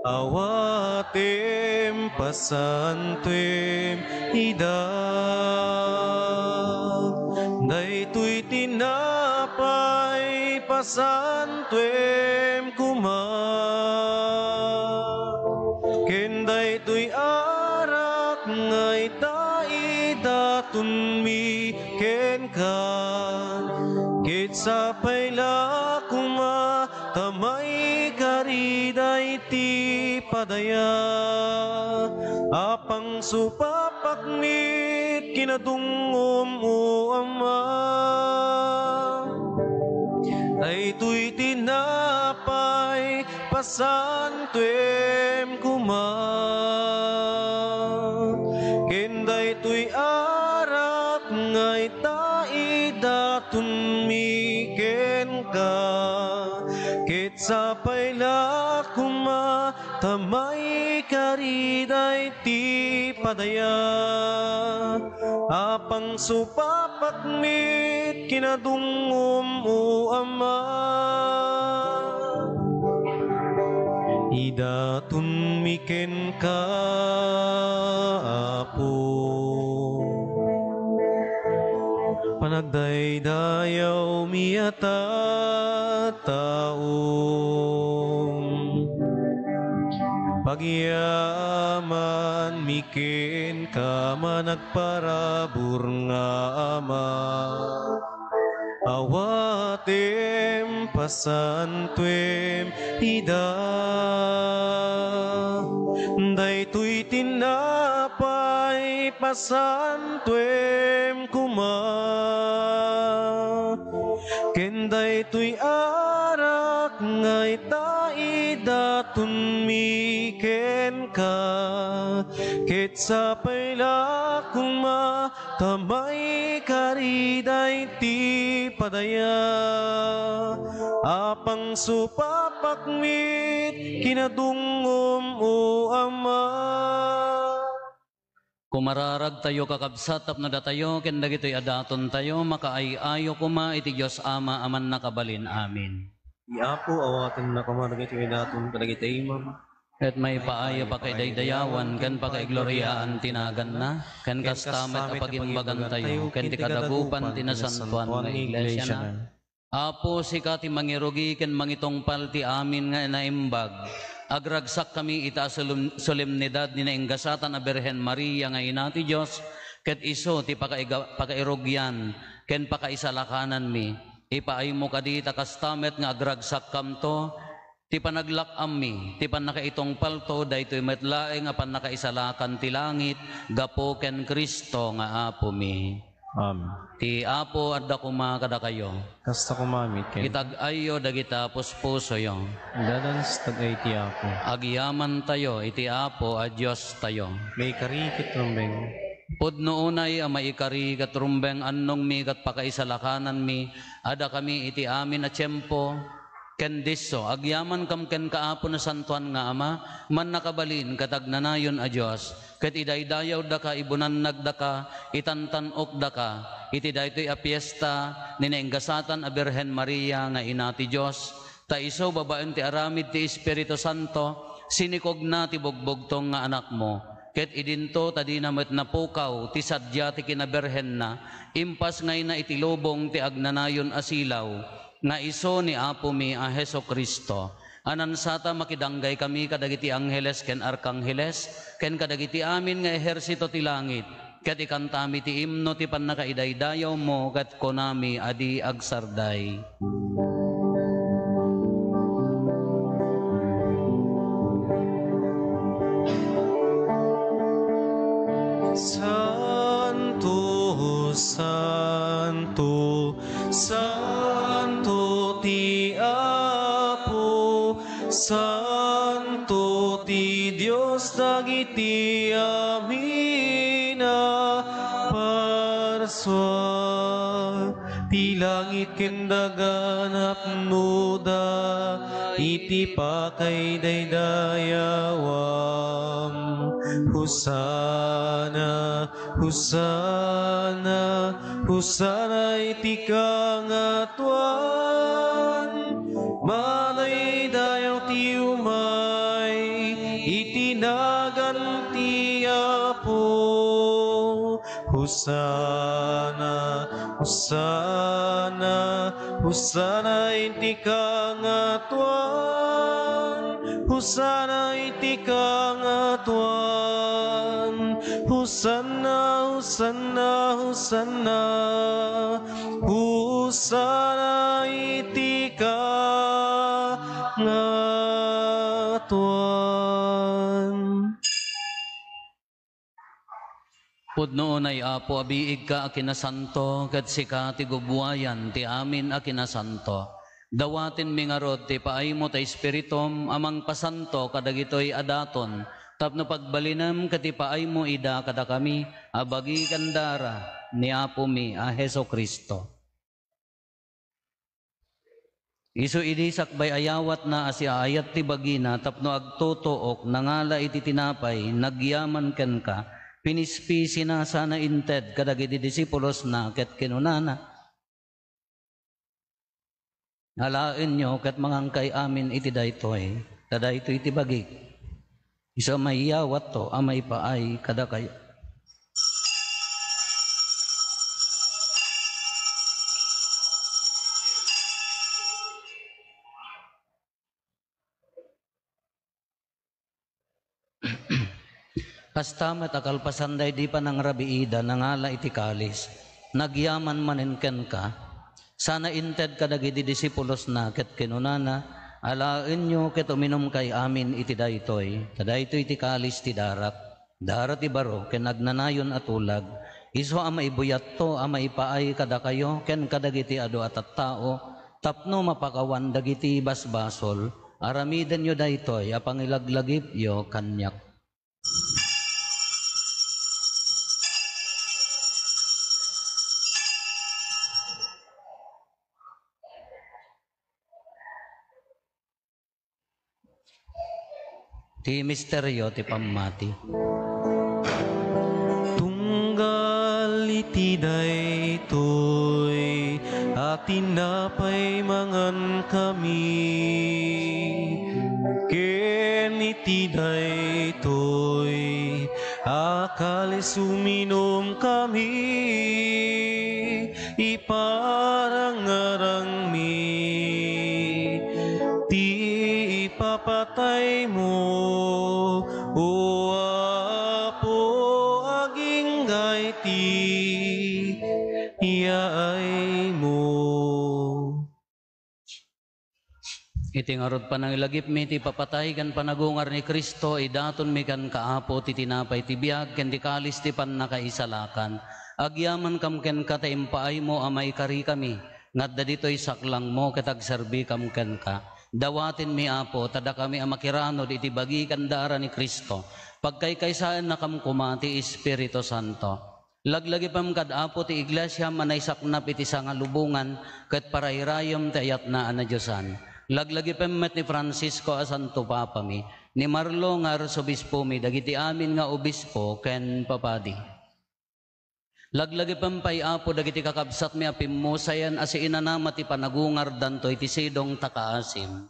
Awatem, pasantuem ida. Daytoy tinapay, pasantuem koma. Ken daytoy arak nga ita, idatonmi kenka. Ket sapay la koma ta maikari daytoy padaya a pangsupapakmi kinadungngom, O Ama. Daytoy tinapay, pasantuem koma. Ken daytoy arak nga ita, idatonmi kenka. Ket sapay la koma ta maikari daytoy padaya a pangsupapakmi kinadungngom, O Ama. Idatonmi kenka, Apo. Panagdaydayawmi a tattaom. Pagyamanmi kenka, managparabur nga Ama. Awatem, pasantuem ida. Daytoy tinapay, pasantuem koma. Ken daytoy arak nga ita, idatonmi kenka. Ket sapay la koma ta maikari daytoy padaya a pangsupapakmi kinadungngom, O Ama. Kumararagtayo, kakabsat, tapno datayo ken dagitoy a datontayo makaay-ayo koma iti Dios Ama a Mannakabalin. Amen. Ni Apo, awatenna koma dagitoy a daton kadagiti imam. Ket maipaay a pakaidaydayawan ken pakaigloriaan ti naganna, ken kasta met a pagimbagantayo ken ti kadagupan ti nasantoan nga iglesiana. Apo, sika ti mangirugi ken mangitungpal ti amin nga naimbag. Agragsakkami ita a solem-, solemnidad ni nainggasatan a Birhen Maria nga Ina ti Dios, ket isu ti pakaiga-, pakairugian ken pakaisalakananmi. Ipaaymo kadi ta kasta met nga agragsakkamto, ti panaglak-ammi, ti pannakaitungpalto, daytoy met laeng a pannakaisalakan ti langit gapu ken Cristo nga Apomi. Amen. Ti Apo adda koma kadakayo. Kasta koma met ken. Itag-ayyo dagita puspusoyo. Dadan sa tag-ay ti Apo. Agyamantayo iti Apo a Diostayo. Maikari ket rumbeng. Pudno unay a maikari ket rumbeng annongmi ket pakaisalakananmi a dakami iti amin a tiempo, ken disso, agyamankam kenka, Apo Nasantoan nga Ama, mannakabalin ket agnanayon a Dios, ket idaydayawdaka, ibunannagdaka, itantan-okdaka iti daytoy a fiesta ni nainggasatan a Birhen Maria nga Ina ti Dios, ta isu, babaen ti aramid ti Espiritu Santo, sinikogna ti bugbugtong nga Anakmo, ket idinto ta dina met napukaw ti sadia ti kinabirhenna, impasngayna iti lubong ti agnanayon a silaw, nga isu ni Apomi a Jesu-Cristo. A nansata, makidanggay kami kadagiti angheles ken arkangheles, ken kadagiti amin nga ehersito ti langit, ket ikantami ti imno ti pannakaidaydayawmo, ket kunami a di agsarday. Santo, santo, santo ti Apo, santo ti Dios dagiti amin a parsua. Ti langit ken daga napnoda iti pakaidaydayawam. Hosanna, Hosanna, Hosanna iti kangatoan. Madaydayaw ti umay iti nagan ti Apo. Hosanna, Hosanna, Hosanna iti kangatoan. Hosanna iti kangatoan. Hosanna, Hosanna, Hosanna. Hosanna iti kangatoan. Pudno unay, Apo, a biigka a kinasanto, ket sika ti gubbuayan ti amin a kinasanto. Dawatenmi ngarud ti paaymo ta Espiritum a mangpasanto kadagitoy a daton, tapno pagbalinem ket ipaaymo ida kadakami a bagi ken dara ni Apomi a Jesu-Cristo. Isu idi sakbay a yawatna a siaayat ti bagina tapno agtutuok, nangala iti tinapay, nagyaman kenka, pinispisina sana inted kadagiti disipulosna ket kinunana, "Alaenyo ket mangankay amin iti daytoy, ta daytoy ti bagik." Isu a maiyawatto a maipaay kadakayo. Kasta met a kalpasan daydi panangrabiida, nangala iti kalis, nagyaman manen kenka, sana inted kadagiti disipulosna ket kinunana, "Alaenyo ket uminumkay amin iti daytoy, ta daytoy ti kalis ti darak, dara ti baro ken agnanayon a tulag, isu a maibuyatto a maipaay kadakayo ken kadagiti adu a tattao, tapno mapakawan dagiti basbasol. Aramidenyo daytoy a pangilaglagipyo kaniak." Ti misterio ti pammati. Tunggal iti daytoy a tinapay mangankami, ken iti daytoy a kalis uminumkami, iparangarangmi ti ipapataymo, O Apo, agingga iti yaaymo. Iti ngarud panangilagipmi ti ipapatay ken panagungar ni Cristo, idatonmi kenka, Apo, ti tinapay ti biag ken ti kalis ti pannakaisalakan. Agyamankam kenka ta impaaymo a maikarikami nga adda ditoy saklangmo ket agserbikam kenka. Dawatenmi, Apo, ta dakami a makiranud iti bagi ken dara ni Cristo, Pagkaykaysaennakam koma ti Espiritu Santo. Laglagipem kad Apo ti iglesiam a naisaknap iti sangalubongan ket parairayem ti ayatna a nadiosan. Laglagipem met ni Francisco a Santo Papami, ni Marlo nga Arsobispomi, dagiti amin nga obispo ken papadi. Laglagipem pay, Apo, dagiti kakabsatmi a pimmusayen a siinanama ti panagungardanto iti sidong ta kaasim.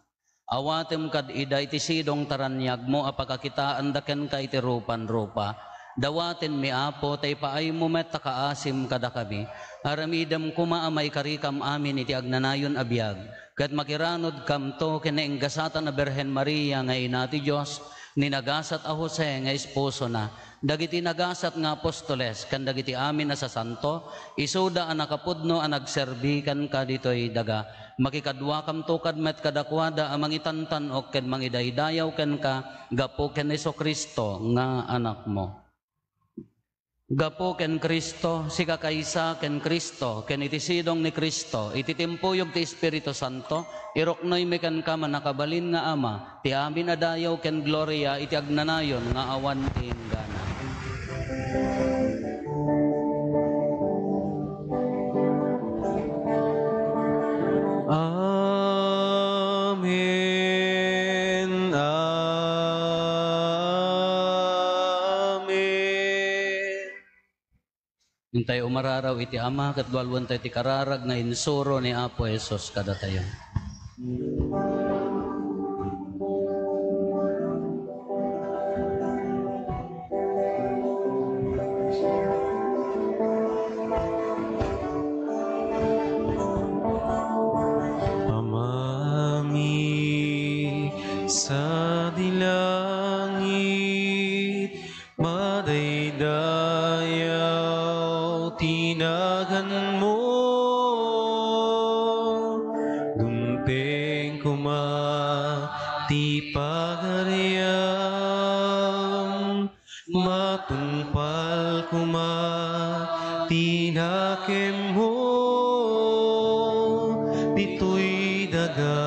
Awatem kad ida iti sidong ta raniagmo a pakakitaanda kenka iti rupanrupa. Dawatenmi, Apo, ta ipaaymo met ta kaasim kadakami. Aramidem koma a maikarikam amin iti agnanayon a biag, ket makiranudkamto ken nainggasatan a Birhen Maria nga ina ti Dios, ni nagasat a Jose nga esposona, dagiti nagasat nga apostoles, ken dagiti amin a sasanto, isuda a nakapudno a nagserbi kenka ditoy daga. Makikaduakamto kad met kadakuada a mangitantan-ok ken mangidaydayaw kenka gapu ken Jesu-Cristo nga Anakmo. Gapu ken Cristo, sikakaysa ken Cristo, ken iti sidong ni Cristo, iti timpuyog ti Espiritu Santo, iruknoymi kenka, mannakabalin nga Ama, ti amin a dayaw ken gloria iti agnanayon nga awan ti inggana. Amen. Amen. Intay umararaw iti Ama, ket dualuentayo ti kararag nga insuro ni Apo Jesus kadatayo. Amami, sadi langit, madaydayaw ti naganmo. Dumteng koma ti pagariam. Matungpal koma ti nakemmo ditoy daga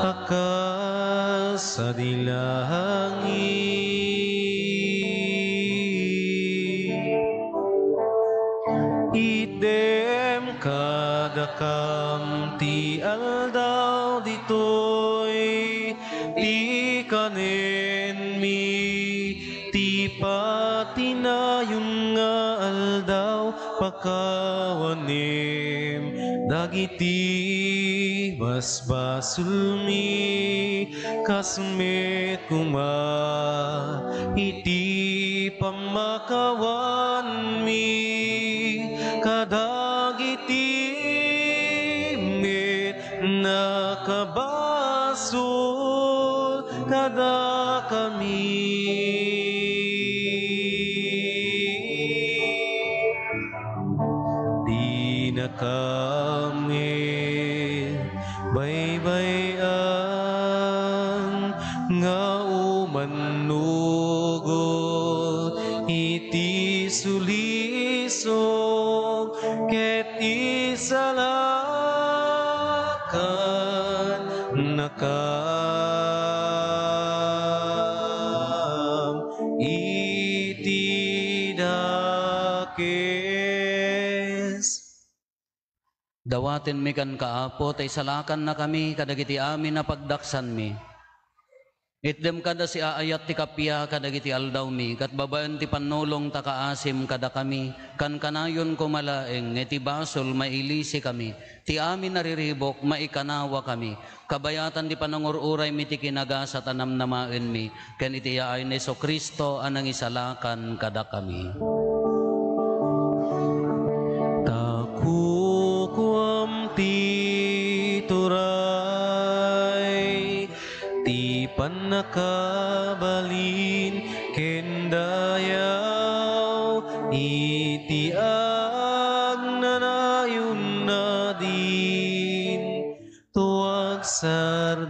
a kas sadi langit. Itdem kadakam ti aldaw ditoy ti kanenmi, ti patinayon nga aldaw pakawanem dagiti basbasolmi, kas met koma iti pammakawanmi kadagiti met nakabasol kadakami. Dinakami baybay-an nga umannugot iti sulisog ket isalakannakam iti dakes. Dawatenmi kenka, Apo, ta isalakannakami kadagiti amin a pagdaksanmi. Itdem kada siaayat ti kappia kadagiti aldawmi, ket babaen ti pannulong ta kaasim kadakami, kankanayon koma laeng nga iti basol mailisikami, ti amin a riribuk maikanawakami, kabayatan ti panangur-uraymi ti kinagasat a namnamaenmi, ken iti yaay ni Jesu-Cristo a nangisalakan kadakami. Ta kukuam ti turay, ti pannakabalin ken dayaw, iti agnanayon a din tuag sarday.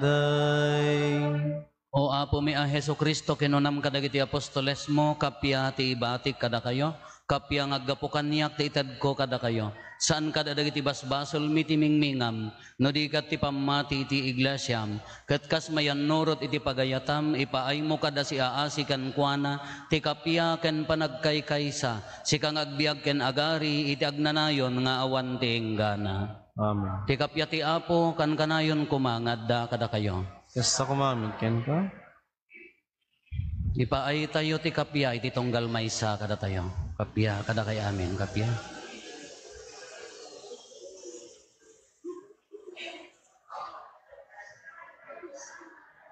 O Apomi a Jesu-Cristo, kinunam kadagiti apostolesmo, kappia ti ibatik kadakayo, Kappia nga aggapu kaniak ti itedko kadakayo, saan kadagiti basbasolmi ti mingmingam, no di ket ti pammati iti iglesiam, ket kas mayannurot iti pagayatam, ipaaymo kada siaasi kenkuana ti kappia ken panagkaykaysa, sika nga agbiag ken agari iti agnanayon nga awan ti inggana. Amen. Ti kappia ti Apo, kankanayon koma nga adda kadakayo. Kasta koma met kenka. Ipaaytayo ti kappia iti tunggal maysa kadatayo. Kappia kadakay amin, kappia.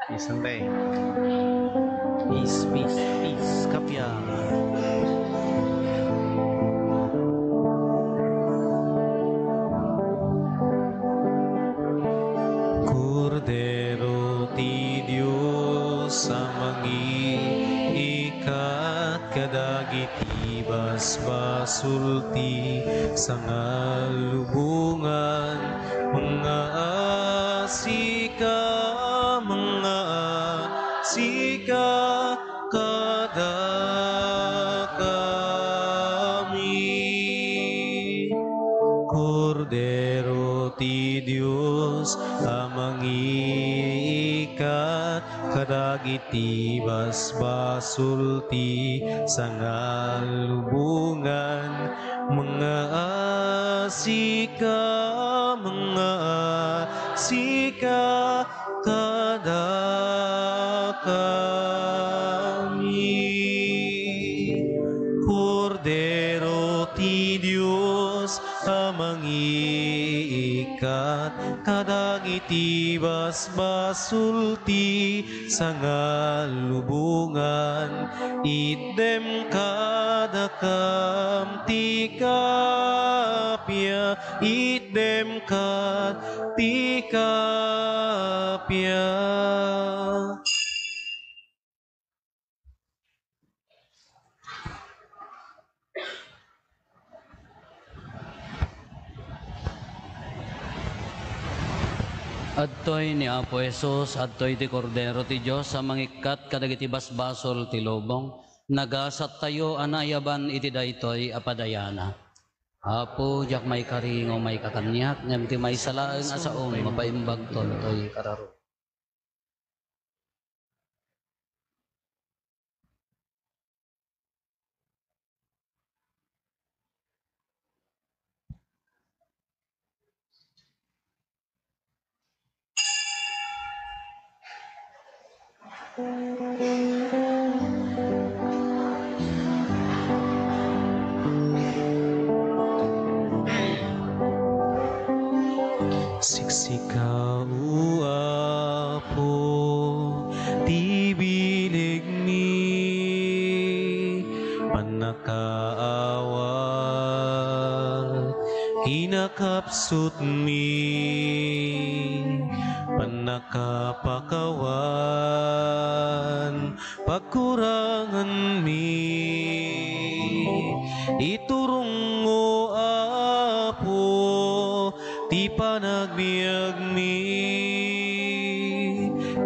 Isang day. Peace, peace, peace. Kappia. Kordero ti Dios a mangiikkat kadagiti basbasol ti sangalubongan, mangaasika, mangaasika kadakami. Kordero ti Dios a mangiikkat kadagiti basbasol ti sangalubongan, mangaasika, mangaasika kadakami. Kordero ti Dios a mangiikkat kadagiti basbasol ti sangalubongan, itdem kadakam ti kappia, itdem kad ti kappia. Adtoy ni Apo Jesus, adtoy ti Kordero ti Dios a mangikkat kadagiti basbasol ti lubong. Nagasattayo a naayaban iti daytoy a padayana. Apo, diak maikari nga umayka kaniak, ngem ti maysa laeng a saom, mapaimbagton toy kararo. Siksika, O Apo, ti bilegmi, pannakaawat, kinakapsutmi, pannakapakawan, pagkuranganmi. Iturongmo, Apo, ti panagbiagmi,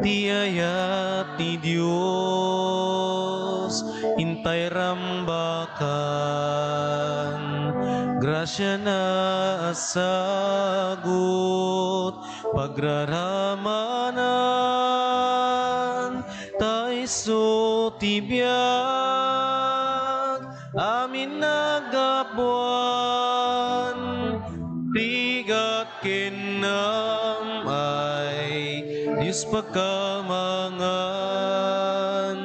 ti ayat ti Dios, intay rambakan, grasiana a sagut, pagraramanan, ta isu ti biag, amin naggapuan, rigat ken naam-ay, Dios pagkamangan.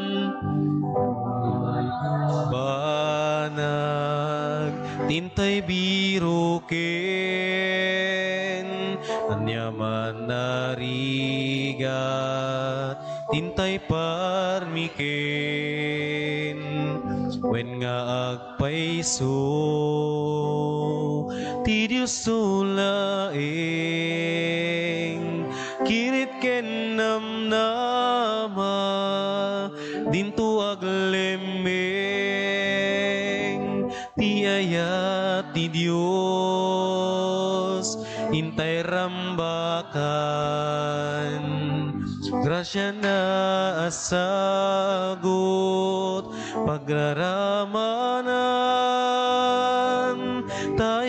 Banag, tintay biroken, aniaman a rigat, tintay parmiken, wen nga agpayso ti Diosto laeng, kirit ken namnama, dinto aglemmeng ti ayat ti Dios, intay rambakan, grasiana a sagut, pagraramanan.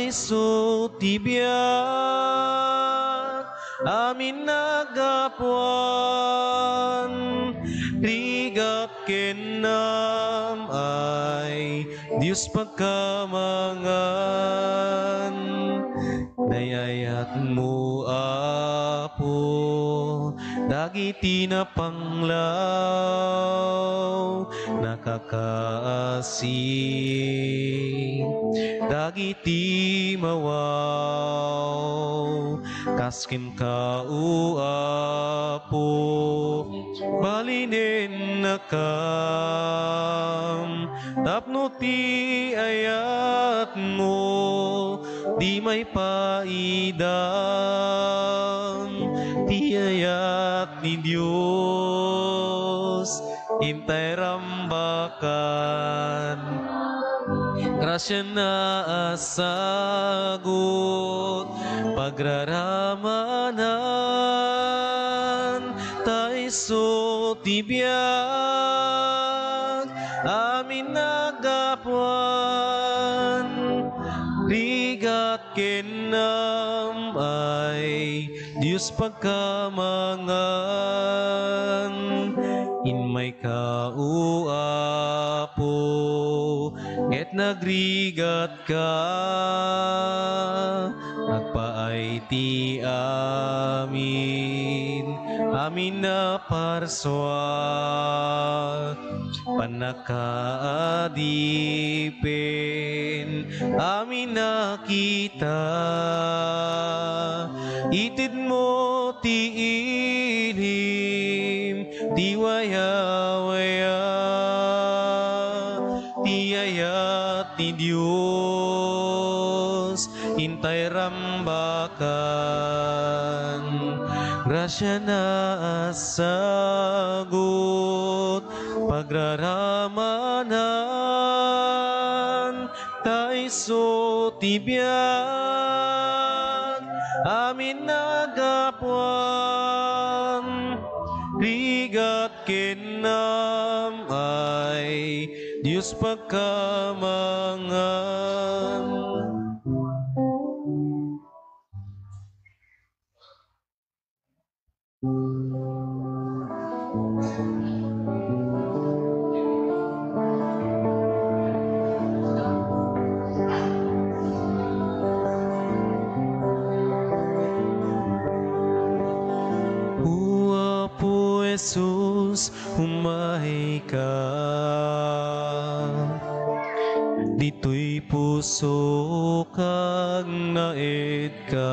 Isu ti biag, amin naggapuan, rigat ken naam ay Dios pagkamangan. Nayayatmo, Apo, dagiti napanglaw, nakakaasi dagiti mawaw. Kas kenka, O Apo, balinennakam tapno ti ayatmo di maipaidam. Ti ayat ni Dios intay rambakan. Grasiana a sagut, pagraramanan, ta isu ti biag, amin naggapuan, rigat ken naam ay Dios pagkamangan. Immayka, O Apo, ket nagrigatka, agpaay ti amin, amin a parsua. Pannakaadipen, amin a kita, itedmo ti ilim ti wayawaya, ti ayat ti Dios intay rambakan. Grasiana a sagut, pagraramanan, ta isu ti biag, amin naggapuan, rigat ken naam ay Dios pagkamangan. O Apo Jesus, umayka. Ditoy pusok agnaedka.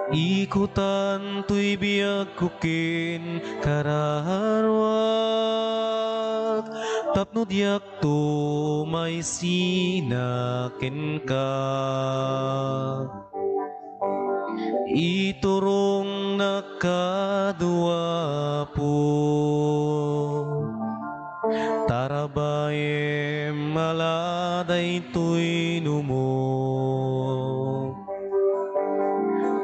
Ikutan toy biagko ken kararuak, tapno diakto maisina kenka. Iturongnak kano, Apo. Tarabayem a la daytoy numo.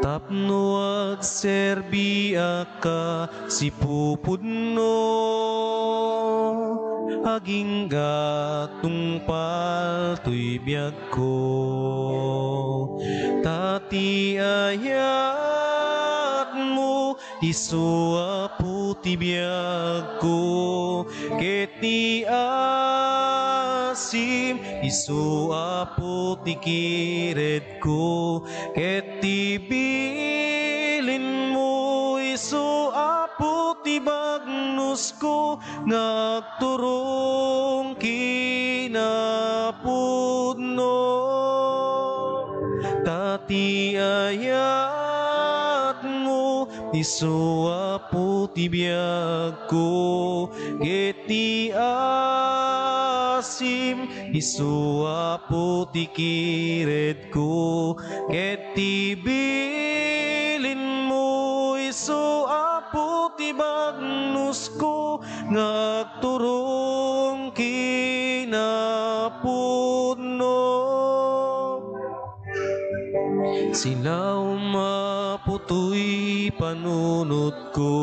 Tapno agserbiak a sipupudno, agingga tungpal toy biagko. Ta ti ayatmo, isu Apo ti biagko, ket ti asim, isu Apo ti kired ko, ket ti bilinmo, isu Apo ti bagnosko, nga agturong kinapudno. Ta ti ayatmo, isu Apo ti biagko, ket ti asim, isu Apo ti kired ko, ket ti bilinmo, isu Apo ti bagnosko, nga agturong kinapudno. Silaom, Apo, toy panunotko.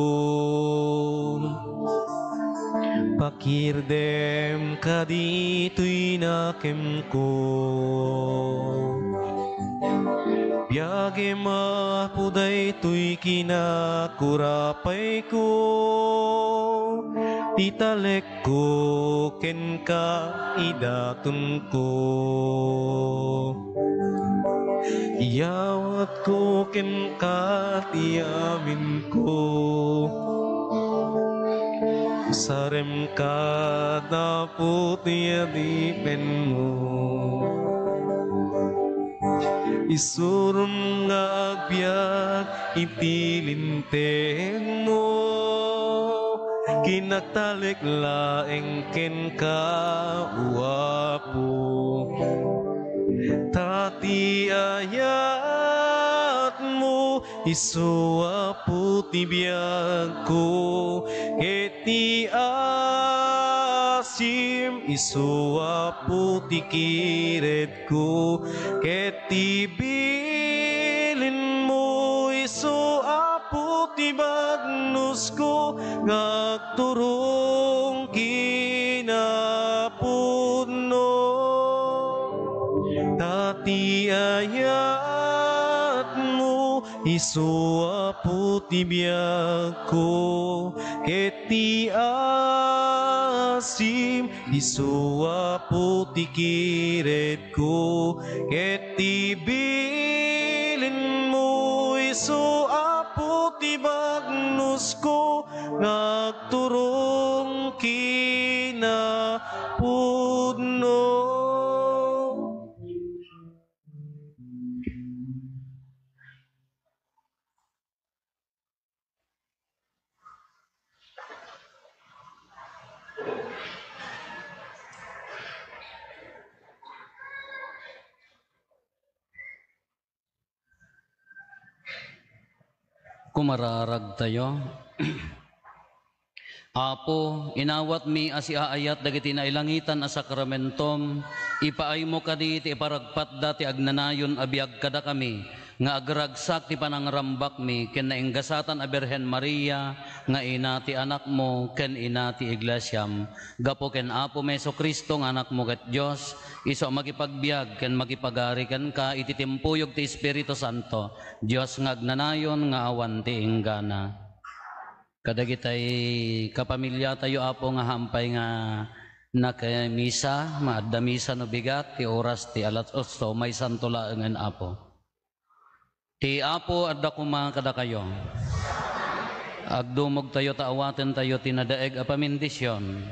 Pakirdem kadi toy nakemko. Biagem, Apo, daytoy kinakurapayko, ti talekko kenka, idatonko. Iyawatko kenka ti aminko. Sarem kad, Apo, ti adipenmo. Isurom nga agbiag iti lintegmo. Kinagtalek laeng kenka, O Apo. Ta ti ayatmo, isu, Apo, ti biagko, ket ti asim, isu, Apo, ti kiredko, ket ti bilinmo, isu, Apo, ti bagnosko, nga agturong kinapudno. Ta ti ayatmo, isu, Apo, ti biagko, ket ti asim, isu, Apo, ti kiredko, ket ti bilinmo, isu, Apo, ti bagnosko, nga agturong kinapudno. Kumararagtayo. Apo, inawatmi a siaayat dagiti nailangitan a sakramentom. Ipaaymo kadi ti iparagpatda ti agnanayon a biag kadakami, nga agragsak ti panangrambakmi ken nainggasatan a Birhen Maria nga ina ti Anakmo ken ina ti Iglesiam. Gapu ken Apomi Jesu-Cristo nga Anakmo ket Dios, isu a makipagbiag ken makipagari kenka iti timpuyog ti Espiritu Santo, Dios nga agnanayon nga awan ti inggana. Kadagitay kapamiliatayo, Apo, nga hampay nga nakemisa, nga adda misa no bigat, ti oras ti alas otso, maysanto laengen, Apo. Ti Apo adda koma kadakayo. Agdumogtayo ta awatentayo ti nadaeg a pamindision.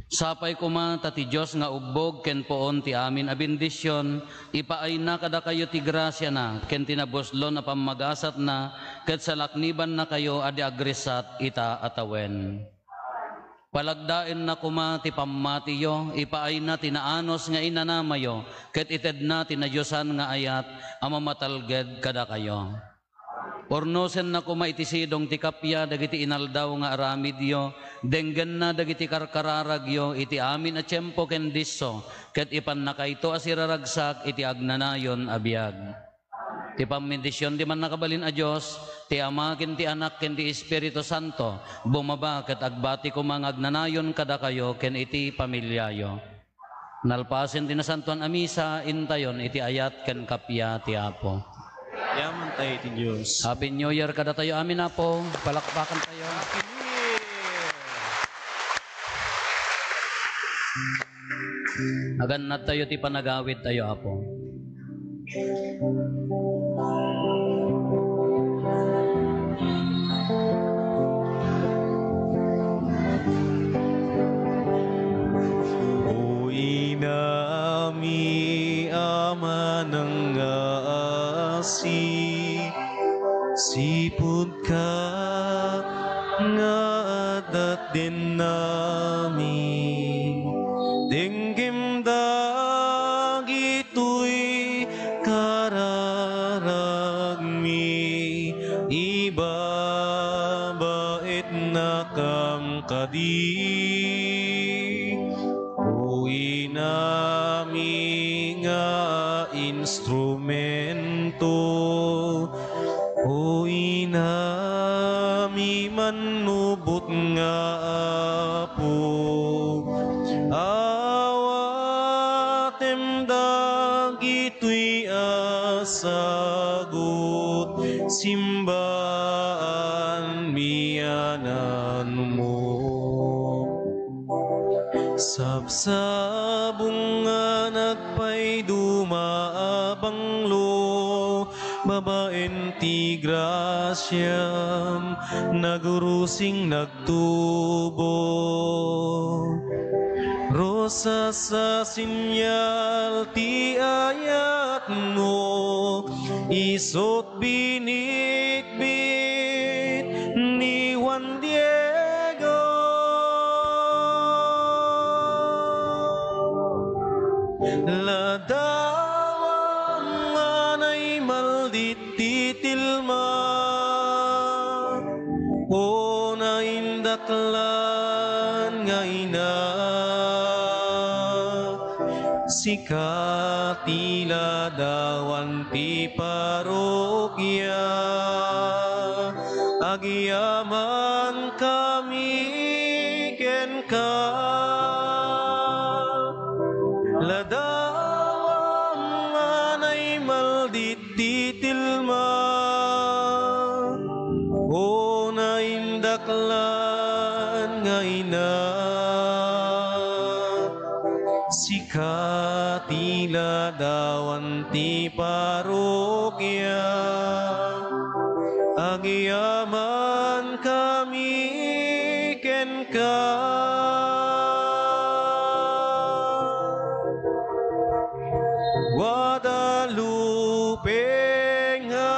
Sapay koma ta ti Dios nga ubbog ken puon ti amin a bendision, ipaayna kadakayo ti grasiana ken ti nabuslon a pammagasatna, ket salaknibannakayo a di agrisat ita a tawen. Palagdaenna koma ti pammatiyo, ipaayna ti naanus nga inanamayo, ket itedna ti nadiosan nga ayat a mamatalged kadakayo. Purnosenna koma iti sidong ti kappia dagiti inaldaw nga aramidyo, denggenna dagiti karkararagyo iti amin a tiempo ken disso, ket ipannakayto a siraragsak iti agnanayon a biag. Ti pammendision ti Mannakabalin a Dios, ti Ama ken ti Anak ken ti Espiritu Santo, bumaba ket agbati koma nga agnanayon kadakayo ken iti familiayo. Nalpasen ti Nasantoan a Misa, intayon iti ayat ken kappia ti Apo. Yamantayo iti Dios. Happy New Year kadatayo amin, Apo. Palakpakantayo. Happy New Year! Agannadtayo ti panagawidtayo, Apo. O inami a manangngaasi, sipud ka nga adda dennami. Denggem dagitoy kararagmi, ibabaetnakam kadi. O inami nga instrumento, o inami mannubot nga Apo, awatem dagitoy a sagut, simbaan miananmo. Sabsabong nga nagpaiduma a banglo, babaen ti grasiam, nagrusing nagtubo. Rosas a sinyal ti ayatmo, isut' binitbit ni Juan Diego. Ladawam nga naimal diti tilma, o naindaklan nga ina. Sika ti ladawan ti parokya, agyamankami kenka. Ladawam nga naimal diti tilma, o naindaklan nga ina. Sika ti ladawan ti parokya, agyamankami kenka. Guadalupe nga